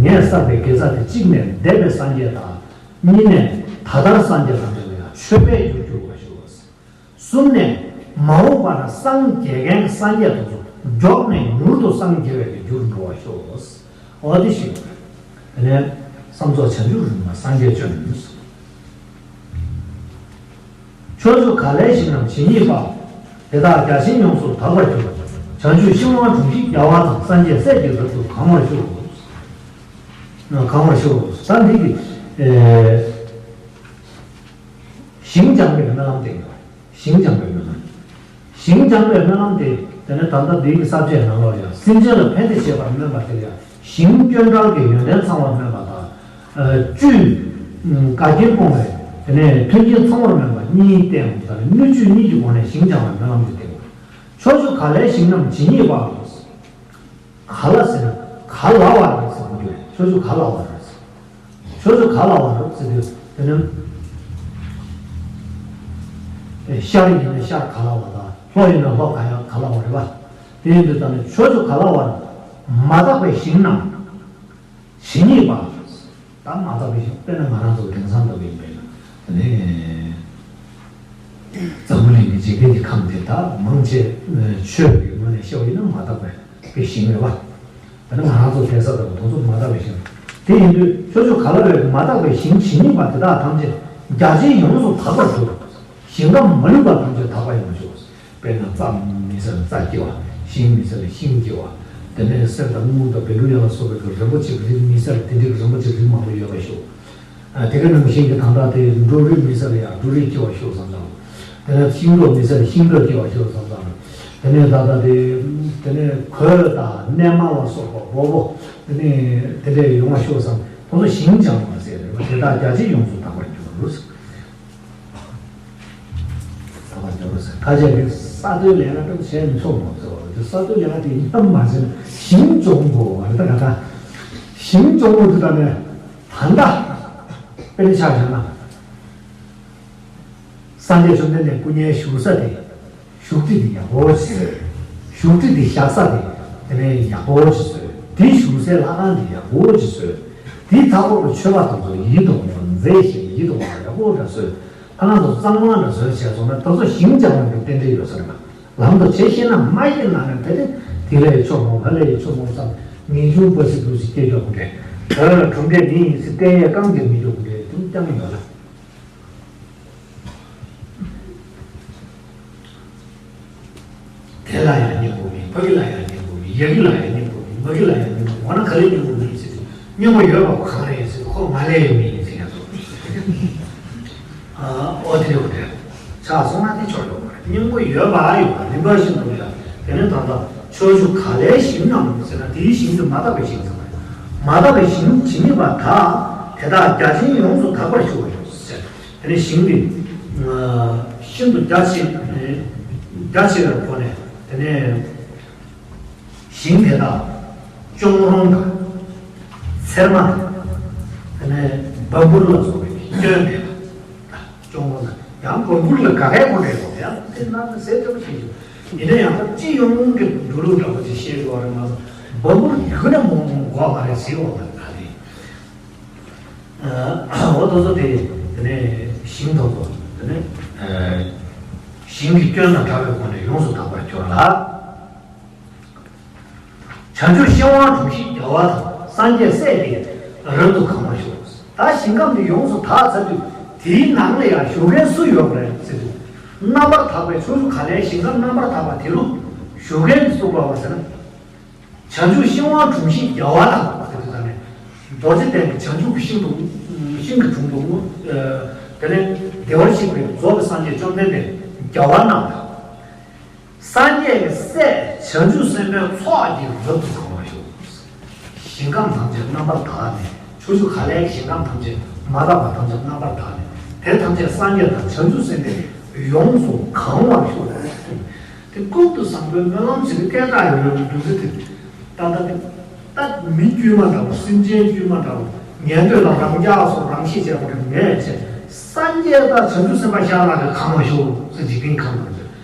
ངས་བསགས་པའི་དགེ་རྩ་དེ་གཅིག་ནས་འདས་པའི་སངས་རྒྱས་དང་། གཉིས་ནས་ད་ལྟར་སངས་རྒྱས་ཐམས་ཅད་ལ་ཡང་མཆོད་པའི་རྒྱུར་གྱུར་པར་ཤོག། གསུམ་ནས་མ་འོངས་པ་ན་སངས་རྒྱས་མཁན་གྱི་སངས་རྒྱས་དེ་ཚོ་མགྱོགས་ནས་མྱུར་དུ་སངས་རྒྱས་པའི་རྒྱུར་འགྲོ་བར་ཤོག། འོ་དེ་ཞིག་ཡོད་རེད། དེ་ནས་བསམ་རྫོགས་བྱང་ཆུབ་རིམ་པ་སངས་རྒྱས་བྱོན། ཕྱོགས་བཅུ་ག་ལས་ཞིང་རྣམས་ཇི་སྙེད་པ། དེ་དག་བརྒྱ་བྱིན་ཡོངས་སུ་དག་པར་གྱུར། བྱང་ཆུབ་ཤིང་དབང་དྲུང་བཞི་རྒྱལ་བ་དང་། སངས་རྒྱས་སྲས་ཀྱི་རབ་ཏུ་གང་བར་ཤོག། གང་བར་ཤོག། ས་འདི་གི་ཨེ། ཞིང་སྦྱངས་པའི་སྨོན་ལམ་དེ་ཡིན་པ། ཞིང་སྦྱངས་པའི་སྨོན་ལམ། ཞིང་སྦྱངས་པའི་སྨོན་ལམ་དེ། དེ་ནས་ད་ལྟ་འདིའི་ས་བཅད་ནང་ལོགས་ཡང་སེམས་ཅན་ལ་ཕན་བདེ་བྱེད་པར་སྨོན་པ་དེ་ལ་ཡང་ཞིང་སྐྱོན་བྲལ་གྱི་ཡོན་ཏན་ཚང་བར་སྨོན་པ་དང་། བཅུད་དགའ་སྐྱིད་སྤོང་བའི་དེ་ནས་མཐུན་རྐྱེན་ཚང་བར་སྨོན་པ་གཉིས་བསྟན་འོང་། ད་ནི་སྣོད་བཅུད་གཉིས་ཀྱི་སྒོ་ནས་ཞིང་སྦྱངས་པའི་སྨོན་ལམ་དེ་བསྟན་འོང་། ཕྱོགས་བཅུ་ག་ལའི་ཞིང་རྣམས་ཇི་སྙེད་པ། ག་ལ་ཟེར་ན་ག་ལ་བ་རེད་ཟེར་གྱི་འདུག་ཕྱོགས་བཅུ་ག་ལ་བ་རེད་ཟེར། ཕྱོགས་བཅུ་ག་ལ་བ་རེད་ཟེར་དུས་དེ་ནི། ཤར་ཡིན་ན་ཤར་ག་ལ་བ་དང་ལྷོ་ཡིན་ན་ལྷོ་ག་ཡང་ག་ལ་བ་རེད་པ། དེ་ཡིན་དུས་ད་ནི་ཕྱོགས་བཅུ་ག་ལ་བ་རེད། མ་དག་པའི་ཞིང་རྣམས་ཇི་སྙེད་པ། ད་མ་དག་པའི་ཞིང་དཔེར་ན་ང་རང་ཚོ་དེང་སང་ལྟ་བུ་ཡིན་པས་ན་དེ་ནི། འཛམ་བུ་གླིང་གི་འཇིག་རྟེན་གྱི་ཁམས་དེ་དག་མང་ཆེ་ཆོས་ཀྱི་ངོས་ནས་བཤད་པ་ཡིན་ན་མ་དག་པའི་ཞིང་རེད་བ། ད་ནི་ང་རང་ཚོ་བསྡད་ས་དང་དེ་ཚོ་མ་དག་པའི་ཞིང་། དེ་ཡིན་དུས་ཕྱོགས་བཅུ་ག་ལ་བའི་མ་དག་པའི་ཞིང་ཇི་སྙེད་པ་དེ་དག་ཐམས་ཅད་རྒྱ་ཆེན་ཡོངས་སུ་དག་པར་གྱུར། ཞིང་ཁམས་མ་ལུས་པ་ཐམས་ཅད་དག་པ་ཡོང་ཤོག། དཔེར་ན་རྩྭ་མི་སེར་རྩྭ་སྐྱེ་བ། ཤིང་མི་སེར་ཤིང་སྐྱེ་བ། དེ་ནས་གསེར་དང་དངུལ་དང་བཻ་ཌཱུརྱ་ལ་སོགས་པའི་རིན་པོ་ཆེ་རིགས་མི་སེར་དེ་འདྲའི་རིན་པོ་ཆེ་རིགས་མང་པོ་ཡོད་པ་ཤོག། ཨ། དེ་ག་ནང་བཞིན་གྱི་ད་ལྟ་དེ་འབྲུ་རིགས་མི་སེར་ཡང་འབྲུ་རིགས་སྐྱེ་བ་ཤོག་བསམ་ཙང་། དེ་ནས་ཤིང་ཏོག་མི་སེར་ཤིང་ཏོག་སྐྱེ་བ་ཤོག་བསམ་ཙང་། དེ་ནས་ད་ལྟ་དེ་དེ་ནས་གོས་དང་སྣེ་མ་ལ་སོགས་པ་སྦོ་བོ་དེ་ནས་དེ་འདྲས་ཡོང་བ་ཤོག་བསམ། དེ་ཚོ་ཞིང་སྦྱང་བ་ཟེར་རེད་བ། དེ་དག་རྒྱ་ཆེན་ཡོངས་སུ་དག་པར་གྱུར། ད་བར་འགྱུར་ཟེར། ཁ་ཆེ་གི་ས་རྡོའི་ལས་ཀ་ཏོག་བྱས་མི་ཆོག་མོ་ཟེར་བ་རེད། ས་རྡོའི་ལས་ཀ་དེ་ཡིན་ནམ་མ་ཟེར་ན་ཞིང་སྦྱོང་དགོས་བ་རེད། ད་ག་ད་ཞིང་སྦྱོང་དགོས་དུས་ད་ནས་ད་ལྟ་དཔེར་ན་ཆ་བཞག་ན། སངས་རྒྱས་བཅོམ་ལྡན་འདས་སྐུ་བརྙན་བཞུགས་ས་དེ། བཞུགས་ཁྲི་དེ་ཡག་པོ་ཅིག་བཟོས། བཞུགས་ཁྲི་དེ་བཞག་ས་དེ་དེ་ནས་ཡག་པོ་ཅིག་བཟོས། དེ་བཞུགས་སའི་ལྷ་ཁང་དེ་ཡག་པོ་ཅིག་བཟོས། དེའི་མཐའ་འཁོར་གྱི་མཆོད་པ་དེ་ཚོ་ཡིད་དུ་འོང་བ་མཛེས་ཤིང་ཡིད་དུ་འོང་བ་ཡག་པོ་འདྲ་བཟོས། ལྷ་ཁང་དུ་གཙང་མ་འདྲ་བཟོས་བྱས་སོང་ན་དེ་ཚོ་ཞིང་སྦྱང་བའི་རྟེན་འབྲེལ་ཡོད་ས་རེད་པ། ལམ་དུ་ཆས་ཤེས་ན་མ་ཤེས་ན་ནི་དེ་དེ་དེ་ལས་ཆོག་མོ་ཧ་ལས་ཆོག་མོ་བསམ། ངེས་འབྱུང་པ་སི་འདུག་སི་སྐྱེ་ཆོག་གི་རེད། གྲུབ་འབྲས་ནི་ཡིན་སི་བསྟན་ཡས་རྐང་རྗེས་མི་འཇུག་གི་རེད། དུ་ཀྱང་ཡོད་ལ། དེ་ལ་ཡང་སྙིང་པོ་མེད། ཕ་གི་ལ་ཡང་སྙིང་པོ་མེད། ཡ་གི་ལ་ཡང་སྙིང་པོ་མེད། མ་གི་ལ་ཡང་སྙིང་པོ་མེད། འོ་ན་ག་ལེ་སྙིང་པོ་མེད་ཟེར་ཏེ་སྙིང་པོ་ཡོད་པ་གང་རེད་ཟེར་ཏེ་ཁོ་ང་ལས་ཡོད་མེད་ཡིན་ཟེར་ཡང་སོ། ཨ་ཨོ་དེ་རེད་འོ་དེ་ཆགས་སོང་ན་དེ་ཆོག་ཡོད་མ་རེད། སྙིང་པོ་ཡོད་པ་ཡོད་པ་རིམ་པ་བཞིན་དུ་ཡང་དེ་ནས་ད་ལྟ་ཕྱོགས་བཅུ་ག་ལའི་ཞིང་རྣམས་ཟེར་ན་དེའི་ཞིང་དེ་མ་དག་པའི་ཞིང་ཟེར་བ་རེད། མ་དག་པའི་ཞིང་ཇི་སྙེད་པ་དག་དེ་དག་རྒྱ་ཆེན་ཡོངས་སུ་དག་པར་ཞུ་བ་ཡོད་ཟེར། དེ་ནས་ཞིང་གི་ཤིན་ཏུ་རྒྱ་ཆེ་རྒྱ་ཆེ་བའི་སྒོ་ནས་དེ་ནས་ཞིང་དེ་དག་གཅོང་རོང་དང་ཚེར་མ་དང་དེ་ནས་བ་འབུར་ལ་སོགས་པའི་སྐྱོན་མེད་པ། གཅོང་རོང་དང་ཡང་བ་འབུར་ལ་དགག་པའི་སྒོ་ནས་ཡོང་ཡང་དེ་ནང་ཟས་ལྟ་བུ་ཞིག་ཡིན་ན་ཡང་སྤྱི་ཡོངས་ཀྱི་འགྲོ་ལུགས་འདྲ་པོ་ཅིག་བཤད་དགོས་པ་རེད་མ་གཏོགས་བ་འབུར་ཡོད་ན་མོ་མོ་འགོག་མ་རེད་ཟེར་བ་ལ་ད་རེད། འོ་དེ་ཚོ་དེ་དེ་ནས་ཞིང་དེ་ཚོ་དེ་ནས་ཞིང་གི་སྐྱོན་དང་བྲལ་བའི་སྒོ་ནས་ཡོངས་སུ་དག་པར་གྱུར་ལ། བྱང་ཆུབ་ཤིང་དབང་དྲུང་བཞི་རྒྱལ་བ་དང་། སངས་རྒྱས་སྲས་ཀྱི་རབ་ཏུ་གང་བར་ཤོག། ད་ཞིང་ཁམས་འདི་ཡོངས་སུ་དག་ཚར་དུས་དེའི་ནང་ལ་ཡང་བཞུགས་མཁན་སུ་ཡོད་པ་རེད་ཟེར་དུས། རྣམ་པར་དག་པའི་ཕྱོགས་བཅུ་ག་ལའི་ཞིང་ཁམས་རྣམ་པར་དག་པ་དེ་རུ་བཞུགས་མཁན་སུ་དགོས་པ་ཟེར་ན། བྱང་ཆུབ་ཤིང་དབང་དྲུང་བཞི་རྒྱལ་བ་དང་ཟེར་དུས་ད་ནས་རྡོ་རྗེ་གདན་གྱི་བྱང་ཆུབ་ཀྱི་ཤིང་དུ་ཤིང་གི་དྲུང་དུ་དེ་ནས་ བདེ་བར་གཤེགས་པའི་རྫོགས་པའི་སངས་རྒྱས་བཅོམ་ལྡན་འདས་རྒྱལ་བ་རྣམས་དང་། སངས་རྒྱས་ཀྱི་སྲས་བྱང་ཆུབ་སེམས་དཔའི་ཚོགས་ཀྱིས་རབ་ཏུ་གང་བར་ཤོག། ཞིང་ཁམས་ཐམས་ཅད་རྣམ་པར་དག་ནས། ཕྱོགས་བཅུ་ཀ་ལའི་ཞིང་ཁམས་ཐམས་ཅད་མ་དག་པ་ཐམས་ཅད་རྣམ་པར་དག་ནས། དེ་ཐམས་ཅད་སངས་རྒྱས་དང་བྱང་ཆུབ་སེམས་དཔས་ཡོངས་སུ་གང་བར་ཤོག། དེ་ཀུན་ཏུ་བཟང་པོའི་སྨོན་ལམ་བྱེད་པའི་སྐད་གྲགས་ཡོད་པའི་འདུ་འཛི་དེ། ད་ལྟ་དེ། ད་མི་དཀྱུས་མ་འདྲ་བོ། སེམས་ཅན་དཀྱུས་མ་འདྲ་བོ། ཉན་ཐོས་ལ་རང་རྒྱལ་སོགས་རང་ཤེད་བྱས་པ་རེད་མེད་ཅེས། སངས་རྒྱས་དང་བྱང་ཆུབ་སེམས་དཔའ་ཤར་ལ་གི་གང་བར་ཤོག་ཟེར། འཇིག་རྟེན་ཁམས་དང་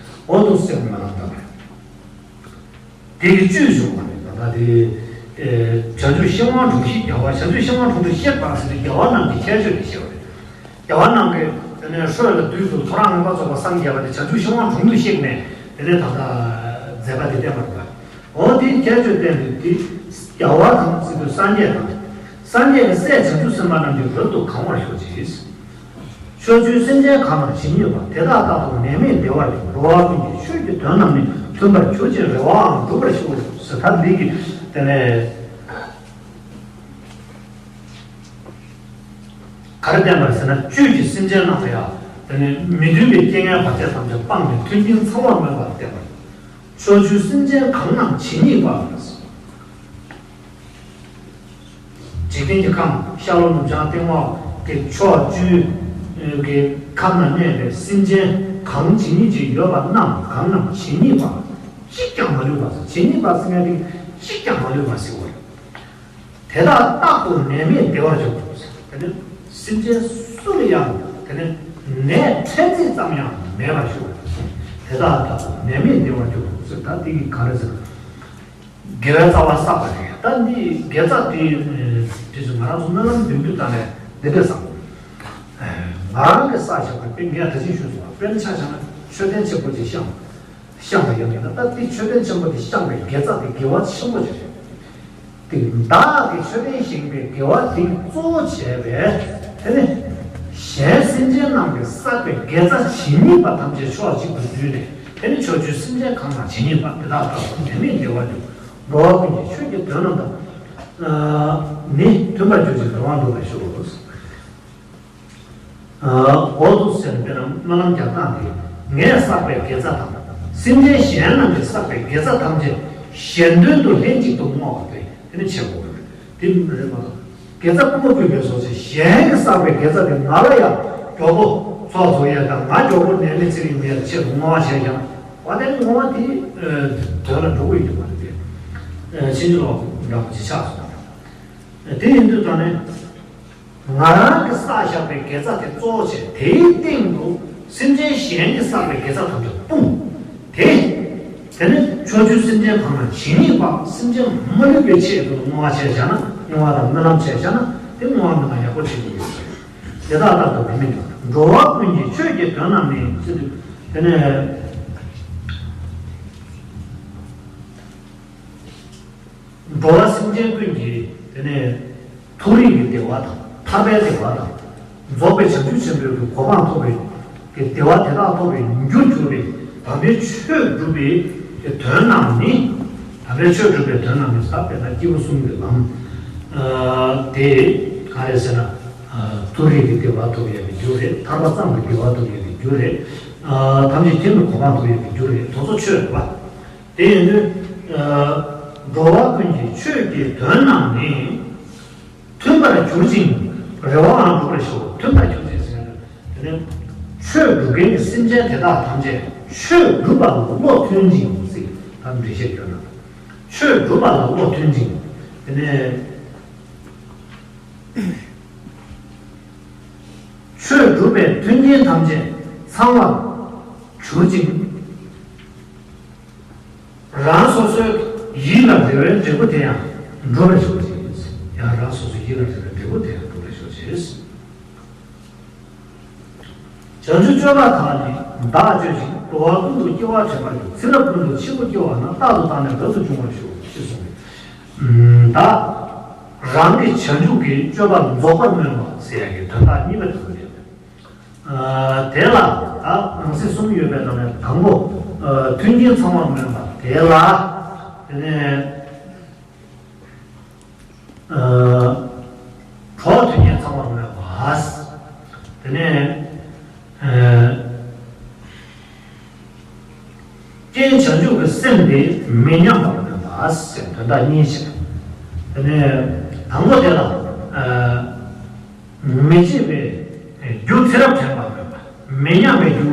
འོ་དུ་སེམས་མ་ལ་འདའ་བ་རེད། དེ་གི་བཅུད་བྱུང་བ་རེད། ད་ལྟ་དེ་བྱང་ཆུབ་ཤིང་དབང་དྲུང་གཤེགས་རྒྱལ་བ། བྱང་ཆུབ་ཤིང་དབང་དྲུང་དུ་གཤེགས་པ་ཟེར་དུས་རྒྱལ་བ་རྣམས་ཀྱི་ཁྱད་ཆོས་དེ་བཤད་པ་རེད། རྒྱལ་བ་རྣམས་ཀྱིས་དེ་ནས་ཧྲོད་ལ་དུས་སུ་ཐོ་རངས་མངོན་པར་རྫོགས་པར་སངས་རྒྱས་པ་དེ་བྱང་ཆུབ་ཤིང་དབང་དྲུང་དུ་གཤེགས་ནས། དེ་ནས་ད་ལྟ་མཛད་པ་དེ་བསྟན་པ་རེད་པ། འོ་དེའི་ཁྱད་ཆོས་བསྟན་ཏེ། དེ་རྒྱལ་བ་དང་ཟེར་དུས་སངས་རྒྱས་དང་། སངས་རྒྱས་ཀྱི་སྲས་བྱང་ཆུབ་སེམས་དཔའ་རྣམས་ཀྱིས་རབ་ཏུ་གང་བར་ཤོག་ཅིག། ཕྱོགས་བཅུའི་སེམས་ཅན་གང་རྣམས་ཇི་སྙེད་པ། དེ་དག་རྟག་ཏུ་ནད་མེད་བདེ་བར་གྱུར། འགྲོ་བ་ཀུན་གྱི་ཆོས་ཀྱི་དོན་རྣམས་ནི། མཐུན་པར་གྱུར་ཅིང་རེ་བའང་འགྲུབ་པར་ཤོག་ཟེར། ད་འདི་གི་དེ་ནས། ག་རེ་བསྟན་པ་རེད་ཟེར་ན། བཅུད་ཀྱི་སེམས་ཅན་རྣམས་ལ་ཡང་དེ་ནས་མི་མཐུན་པའི་རྐྱེན་ངན་བར་ཆད་ཐམས་ཅད་སྤངས་ནས་མཐུན་རྐྱེན་ཚང་བར་སྨོན་པ་བསྟན་པ་རེད། ཕྱོགས་བཅུའི་སེམས་ཅན་གང་རྣམས་ཇི་སྙེད་པ། འཇིག་རྟེན་གྱི་ཁམས་ཤར་ལྷོ་ནུབ་བྱང་སྟེང་འོག་གི་ཕྱོགས་བཅུའི་གི་ཁམས་ན་གནས་པའི་སེམས་ཅན་གང་ཇི་སྙེད་ཅིག་ཡོད་པ་རྣམས། གང་རྣམས་ཇི་སྙེད་པ། གཅིག་ཀྱང་མ་ལུས་པ་ཟེར། ཇི་སྙེད་པ་ཟེར་མཁན་དེ་གཅིག་ཀྱང་མ་ལུས་པ་ཟེར་བ་རེད། དེ་དག་རྟག་ཏུ་ནད་མེད་བདེ་བར་གྱུར་ཏོ་ཟེར། དེ་ནི་སེམས་ཅན་སུ་ལ་ཡང་དེ་ནི་ནད་ཕྲན་ཚེགས་ཙམ་ཡང་མེད་པར་ཤོག། དེ་དག་རྟག་ཏུ་ནད་མེད་བདེ་བར་གྱུར་ཏོ་ཟེར། ད་དེ་གི་ག་རེ་ཟེར། དགེ་བའི་རྩ་བ་བསགས་པ་རེད། ད་འདི་དགེ་རྩ་དེ་དེ་ཚོ་ང་རང་ཚོ་སྨོན་ལམ་འདོན་དུས་ད་ནས་འདི་འདྲ་བསམ། ང་རང་གི་བསགས་བཞག་པ་དཔེ་ངས་ད་ཅི་ཞུས་སོང་བ། དཔེར་ན་ཆ་བཞག་ན་མཆོད་རྟེན་ཆེན་པོ་ཅིག་བཤམས། བཤམས་པ་ཡོད་མེད་ན། ད་དེ་མཆོད་རྟེན་ཆེན་པོ་དེ་བཤམས་པའི་དགེ་རྩ་དེ་དགེ་བ་ཆེན་པོ་ཅིག་རེད། དེ་བདག་གིས་མཆོད་རྟེན་བཞེངས་པའི་དགེ་བ་དེ་གཙོ་བོ་བྱས་པའི་དེ་ནི་གཞན་སེམས་ཅན་རྣམས་ཀྱིས་བསགས་པའི་དགེ་རྩ་ཇི་སྙེད་པ་ཐམས་ཅད་ཕྱོགས་གཅིག་ཏུ་བསྡུས་ནས། དེ་ནི་ཕྱོགས་བཅུའི་སེམས་ཅན་གང་རྣམས་ཇི་སྙེད་པ། དེ་དག་རྟག་ཏུ་ནད་མེད་བདེ་བར་གྱུར། འགྲོ་བ་ཀུན་གྱི་ཆོས་ཀྱི་དོན་རྣམས་དང་། ནི་མཐུན་པར་གྱུར་ཅིང་རེ་བ་འགྲུབ་པར་ཤོག། འོ་དུ་ཟེར་ནས་དཔེར་ན་སྨོན་ལམ་རྒྱག་སྟངས་དེ། ངས་བསགས་པའི་དགེ་རྩ་དང་། སེམས་ཅན་གཞན་རྣམས་ཀྱིས་བསགས་པའི་དགེ་རྩ་ཐམས་ཅད་གཞན་དོན་དུ་ལྷན་ཅིག་ཏུ་བསྔོ་བ་སྟེ། དེ་ནི་བྱེད་དགོས་པ་རེད། དེ་མི་རེད་མ་གཏོགས། དགེ་རྩ་ཀུན་དགའ་བོས་འབད་སོ་ཞེས། གཞན་གྱིས་བསགས་པའི་དགེ་རྩ་དེ་ང་ལ་ཡང་མགྱོགས་པོ་ཚོགས་རྫོགས་ཡས་དང་། ང་མགྱོགས་པོ་ནད་མེད་ཚེ་རིང་བའི་ཆེད་དུ་བསྔོ་བ་བྱས་ཀྱང་། འོ་དེ་ནི་བསྔོ་བ་དེ་དོན་ལ་འགྲོ་གི་ཡོད་པ་རེད་དེ། ཕྱིན་ཅི་ལོག་འདྲ་པོ་ཅིག་ཆགས་སོང་། དེ་ཡིན་དུས་ད་ནི། ང་རང་གིས་བསགས་བཞག་པའི་དགེ་རྩ་དེ་གཙོ་བོ་བྱས། དེའི་སྟེང་དུ་སེམས་ཅན་གཞན་གྱིས་བསགས་པའི་དགེ་རྩ་ཐམས་ཅད་སྤུངས། དེ། དེ་ནི་ཕྱོགས་བཅུའི་སེམས་ཅན་གང་རྣམས་ཇི་སྙེད་པ། སེམས་ཅན་མ་ལུས་པའི་ཆེད་དུ་བསྔོ་བ་བྱས་བཞག་ན། བསྔོ་བ་དང་སྨོན་ལམ་བྱས་བཞག་ན། དེ་བསྔོ་བ་སྨོན་ལམ་ཡག་པོ་བྱེད་ཀྱི་ཡོད་པ་རེད། དེ་དག་རྟག་ཏུ་ནད་མེད་གྱུར། འགྲོ་བ་ཀུན་གྱི་ཆོས་ཀྱི་དོན་རྣམས་ནི་ཟེར་དུས། དེ་ནས། འགྲོ་བ་སེམས་ཅན་ཀུན་གྱི་དེ་ནས་མཐོ་རིས་ཀྱི་བདེ་བ་དང་། ཐར་པའི་བདེ་བ་དང་། རྫོགས་པའི་བྱང་ཆུབ་ཆེན་པོའི་གི་གོ་འཕང་ཐོབ་པའི་གི་བདེ་བ་དེ་དག་ཐོབ་པའི་རྒྱུར་གྱུར་པའི་དམ་པའི་ཆོས་སྒྲུབ་པའི་གི་དོན་རྣམས་ནི། དམ་པའི་ཆོས་སྒྲུབ་པའི་དོན་རྣམས་ནི། ད་དཔེར་ན་སྐྱེས་བུ་གསུམ་གྱི་ལམ། ཨ། དེ་ག་རེ་ཟེར་ན། ཨ། མཐོ་རིས་ཀྱི་བདེ་བ་ཐོབ་ཡས་ཀྱི་རྒྱུ་རེད། ཐར་པ་ཙམ་གྱི་བདེ་བ་ཐོབ་ཡས་ཀྱི་རྒྱུ་རེད། ཨ། ཐམས་ཅད་མཁྱེན་པའི་གོ་འཕང་ཐོབ་ཡས་ཀྱི་རྒྱུ་རེད། དེ་ཚོ་ཆོས་རེད་པ། དེ་ཡིན་དུས། ཨ། འགྲོ་བ་ཀུན་གྱི་ཆོས་ཀྱི་དོན་རྣམས་ནི། མཐུན་པར་གྱུར་ཅིང་རེ་བའང་འགྲུབ་པར་ཤོག། མཐུན་པར་གྱུར་ཅིང་ཟེར་ན། དེ་ནི་ཆོས་སྒྲུབ་མཁན་གྱི་སེམས་ཅན་དེ་དག་ཐམས་ཅད་ཆོས་སྒྲུབ་པ་ལ་བློ་མཐུན་ཅིང་ཟེར། ད་འགྲེལ་བཤད་བརྗོད་ན། ཆོས་སྒྲུབ་པ་ལ་བློ་མཐུན་ཅིང་། དེ་ནས། ཆོས་སྒྲུབ་པའི་མཐུན་རྐྱེན་ཐམས་ཅད་ཚང་བར་གྱུར་ཅིང་། རང་སོ་སོའི་ཡིད་ལ་རེ་བའི་འབྲས་བུ་དེ་ཡང་འགྲུབ་པར་ཤོག་ཅིག། ཡང་རང་སོ་སོའི་ཡིད་ལ་རེ་བའི་འབྲས་བུ་དེ་ཡང་འགྲུབ་པར་ཤོག་ཅིག། བྱང་ཆུབ་སྤྱོད་པ་དག་ནི་བདག་སྤྱོད་ཅིང་། འགྲོ་བ་ཀུན་ཏུ་སྐྱེ་བ་དྲན་པར་གྱུར། ཚེ་རབས་ཀུན་ཏུ་འཆི་བ་སྐྱེ་བ་ན། རྟག་ཏུ་བདག་ནི་རབ་ཏུ་འབྱུང་བར་ཤོག་ཅེས་གསུངས་པས། ད་རང་གི་བྱང་ཆུབ་ཀྱི་སྤྱོད་པ་རྫོགས་པར་སྨོན་པ་ཟེར་ཡག་གི་དོན་དག་གཉིས་པ་དེ་ཚོ་རེད། ཨ། དེ་ལ་ད་ནང་གསེས་གསུམ་ཡོད་པའི་ནང་ནས་དང་པོ། ཨ། མཐུན་རྐྱེན་ཚང་བར་སྨོན་པ། དེ་ལ་དེ་ནས། ཨ། གྲོགས་མཐུན་རྐྱེན་ཚང་བར་སྨོན་པ། དེ་ནས། རྐྱེན་བྱང་ཆུབ་ཀྱི་སེམས་དེ་མི་ཉམས་པར་སྨོན་པ་ཟེར་དོན་དག་གཉིས་བྱས། དེ་ནས་དང་པོ་དེ་ལ། མི་བརྗེད་པའི་རྒྱུ་ཚེ་རབས་དྲན་པར་སྨོན་པ། མི་ཉམས་པའི་རྒྱུ་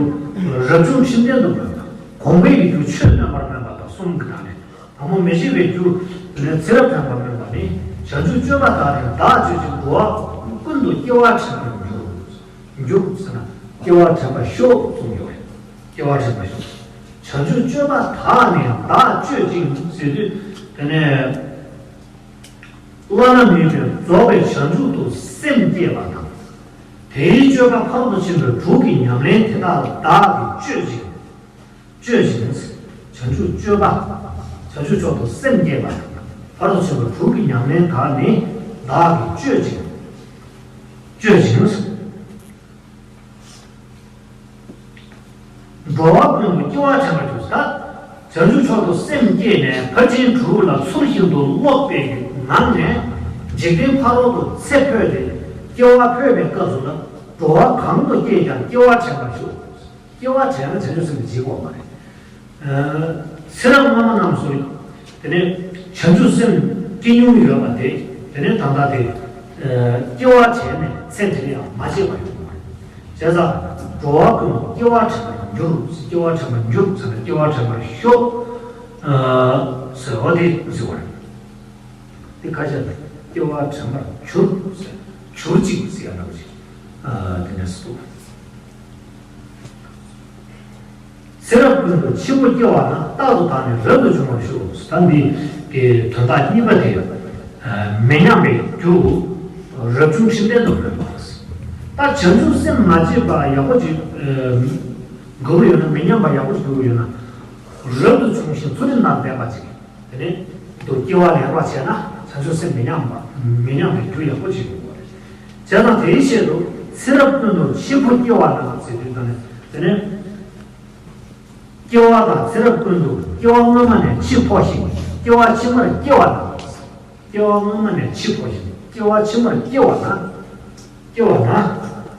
རབ་བྱུང་ཁྲིམས་ལྡན་དུ་སྨོན་པ། གོང་འཕེལ་གྱི་རྒྱུ་ཆོས་སྟོན་པར་སྨོན་པ་དང་གསུམ་གྱི་ནང་ནས། དང་པོ་མི་བརྗེད་པའི་རྒྱུ་ནི་ཚེ་རབས་དྲན་པར་སྨོན་པ་ནི། བྱང་ཆུབ་སྤྱོད་པ་དག་ནི་བདག་སྤྱོད་ཅིང་། འགྲོ་བ་ཀུན་ཏུ་སྐྱེ་བ་དྲན་པར་འགྱུར། འགྱུར་ཟེར་ན་སྐྱེ་བ་དྲན་པར་ཤོག་གསུངས་ཡོད་རེད། སྐྱེ་བ་དྲན་པར་ཤོག་བྱང་ཆུབ་སྤྱོད་པ་དག་ནི་བདག་སྤྱོད་ཅིང་ཟེར་དུས། དེ་ནས་བླ་ན་མེད་པའི་རྫོགས་པའི་བྱང་ཆུབ་ཏུ་སེམས་བསྐྱེད་པ་དང་། དེའི་སྤྱོད་པ་ཕ་རོལ་ཏུ་ཕྱིན་པའི་དྲུག་གི་ཉམས་ལེན་དེ་དག་ལ་བདག་གིས་སྤྱོད་ཅིང་། སྤྱོད་ཅིང་། བྱང་ཆུབ་སྤྱོད་པ། བྱང་ཆུབ་མཆོག་ཏུ་སེམས་བསྐྱེད་པ། ཕ་རོལ་ཏུ་ཕྱིན་པ་དྲུག་གི་ཉམས་ལེན་དག་ནི་བདག་གིས་སྤྱོད་ཅིང་། སྤྱོད་ཅིང་། འགྲོ་བ་ཀུན་ཏུ་སྐྱེ་བ་དྲན་པར་གྱུར། ད་བྱང་ཆུབ་མཆོག་ཏུ་སེམས་བསྐྱེད་ནས་ཕར་ཕྱིན་དྲུག་ལ་ཚུལ་བཞིན་དུ་སློབ་པའི་ངང་ནས་འཇིག་རྟེན་ཕ་རོལ་ཏུ་ཚེ་འཕོས་ཏེ་སྐྱེ་བ་འཕོས་པའི་སྐབས་སུ་ལ་འགྲོ་བ་གང་དུ་སྐྱེས་ཀྱང་སྐྱེ་བ་དྲན་པར་ཞུ། སྐྱེ་བ་དྲན་ན་བྱང་ཆུབ་སེམས་ཀྱི་འཇིག་གོ་མ་རེད། ཚེ་རབས་སྔ་མ་རྣམས་སུ། དེ་ནས་བྱང་ཆུབ་སེམས་སྐྱེ་མྱོང་ཡོད་པ་དེ། དེ་ནས་ད་ལྟ་དེ། སྐྱེ་བ་དྲན་ནས་ཚེ་འདི་ལ་ཡང་མ་སྐྱེས་པ་ཡོང་བ་རེད། བྱས་ཙང་འགྲོ་བ་ཀུན་ཏུ་སྐྱེ་བ་དྲན་པར་འགྱུར། སྐྱེ་བ་དྲན་པར་འགྱུར་ཟེར་ན་སྐྱེ་བ་དྲན་པར་ཤོག་ཟེར་བ་དེ་ཟེར་བ་རེད། དེ་ཁ་ཤས་ལ་སྐྱེ་བ་དྲན་པར་གྱུར་ཟེར། གྱུར་ཅིག་ཟེར་ཡ་འདྲ་པོ་ཞིག་དེ་ནས་སུ། ཚེ་རབས་ཀུན་ཏུ་འཆི་འཕོ་སྐྱེ་བ་ན། རྟག་ཏུ་བདག་ནི་རབ་ཏུ་བྱུང་བར་ཤོག་ད་འདི་གི་དོན་དག་གཉིས་པ་དེ། མི་ཉམས་པའི་རྒྱུ་རབ་བྱུང་ཁྲིམས་ལྡན་དུ་སྨོན་པ། ད་བྱང་ཆུབ་སེམས་མ་བརྗེད་པ་ཡག་པོ་ཅིག་དགོས་ཀྱི་ཡོད་ན། མི་ཉམས་པ་ཡག་པོ་ཅིག་དགོས་ཀྱི་ཡོད་ན། རབ་ཏུ་བྱུང་ཞིང་ཚུལ་ཁྲིམས་དང་ལྡན་པ་ཅིག་དེ་ནས་དུ་སྐྱེ་བ་ལེན་རོགས་བྱས་ན་བྱང་ཆུབ་སེམས་མི་ཉམས་པ། མི་ཉམས་པའི་རྒྱུ་ཡག་པོ་ཅིག་ཡོང་གི་རེད། བྱས་ཙང་དེའི་ཆེད་དུ་ཚེ་རབས་ཀུན་ཏུ་འཆི་འཕོ་སྐྱེ་བ་ན་ཟེར་དུས། ད་ནས་དེ་ནས་སྐྱེ་བ་དང་ཚེ་རབས་ཀུན་ཏུ་སྐྱེ་བ་སྔོན་མ་ནས་འཆི་འཕོ་ཞིང་སྐྱེ་བ་ཕྱི་མར་སྐྱེ་བ་ན། སྐྱེ་བ་སྔོན་མ་ནས་འཆི་འཕོ་ཞིང་སྐྱེ་བ་ཕྱི་མར་སྐྱེ་བ་ན། སྐྱེ་བ་ན།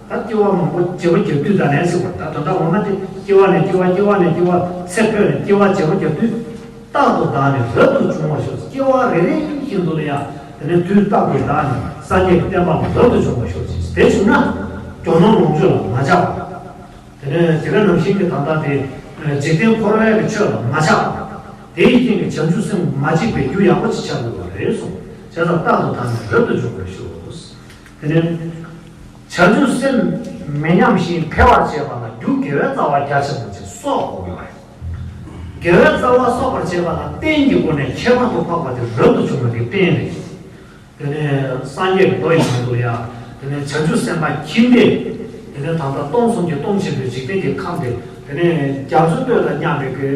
ད་སྐྱེ་བ་མང་པོ་བརྗེ་པོ་བརྒྱབ་དུས་ད་ནས་ཟེར་བ། ད་དོན་དག་ངོ་མ་དེ་སྐྱེ་བ་ནས་སྐྱེ་བ། སྐྱེ་བ་ནས་སྐྱེ་བ། ཚེ་འཕོས་ནས་སྐྱེ་བ་བརྗེ་པོ་བརྒྱབ་དུས། རྟག་ཏུ་བདག་ནི་རབ་ཏུ་བྱུང་བར་ཤོག་སྐྱེ་བ་རེ་རེ་བཞིན་དུ་ལ་ཡང་དེ་ནས་དུས་རྟག་ཏུ་བདག་ནི་སངས་རྒྱས་ཀྱི་བསྟན་པ་ལ་རབ་ཏུ་བྱུང་བར་ཤོག་ཅིག་དེ་བྱུང་ན་སྐྱོ་སྣང་ལོངས་སྤྱོད་ལ་མ་ཆགས་པ། དེ་ནས་དེ་ག་ནང་བཞིན་གྱི་ད་ལྟ་དེ་འཇིག་རྟེན་འཁོར་བའི་གི་ཆོས་ལ་མ་ཆགས་པ། དེའི་རྐྱེན་གྱིས་བྱང་ཆུབ་སེམས་མ་བརྗེད་པའི་རྒྱུ་ཡག་པོ་ཅིག་ཆགས་དགོས་པ་རེད་གསུངས། བྱས་ཙང་རྟག་ཏུ་བདག་ནི་རབ་ཏུ་བྱུང་བར་ཤོག་དེ་ནས་བྱང་ཆུབ་སེམས་མི་ཉམས་ཤིང་འཕེལ་བར་བྱེད་པ་ལ་རྒྱུ་དགེ་བའི་རྩ་བ་རྒྱ་ཆེན་པོ་ཅིག་གསོག་དགོས་ཀྱི་རེད། དགེ་བའི་རྩ་བ་གསོག་པར་བྱེད་པ་ལ་རྟེན་གྱི་སྒོ་ནས་ཁྱད་པར་དུ་འཕགས་པ་དེ་རབ་ཏུ་བྱུང་བ་གི་རྟེན་རེད། དེ་ནས་སངས་རྒྱས་ཀྱི་མདོ་ཡི་ནང་དུ་ཡང་། དེ་ནས་བྱང་ཆུབ་སེམས་དཔའ་ཁྱིམ་པས། དེ་ནས་ད་ལྟ་སྟོང་གསུམ་གྱི་སྟོང་ཆེན་པོའི་འཇིག་རྟེན་གྱི་ཁམས་དེ། དེ་ནས་རྒྱ་མཚོའི་སྟོད་དང་མཉམ་པའི་གི་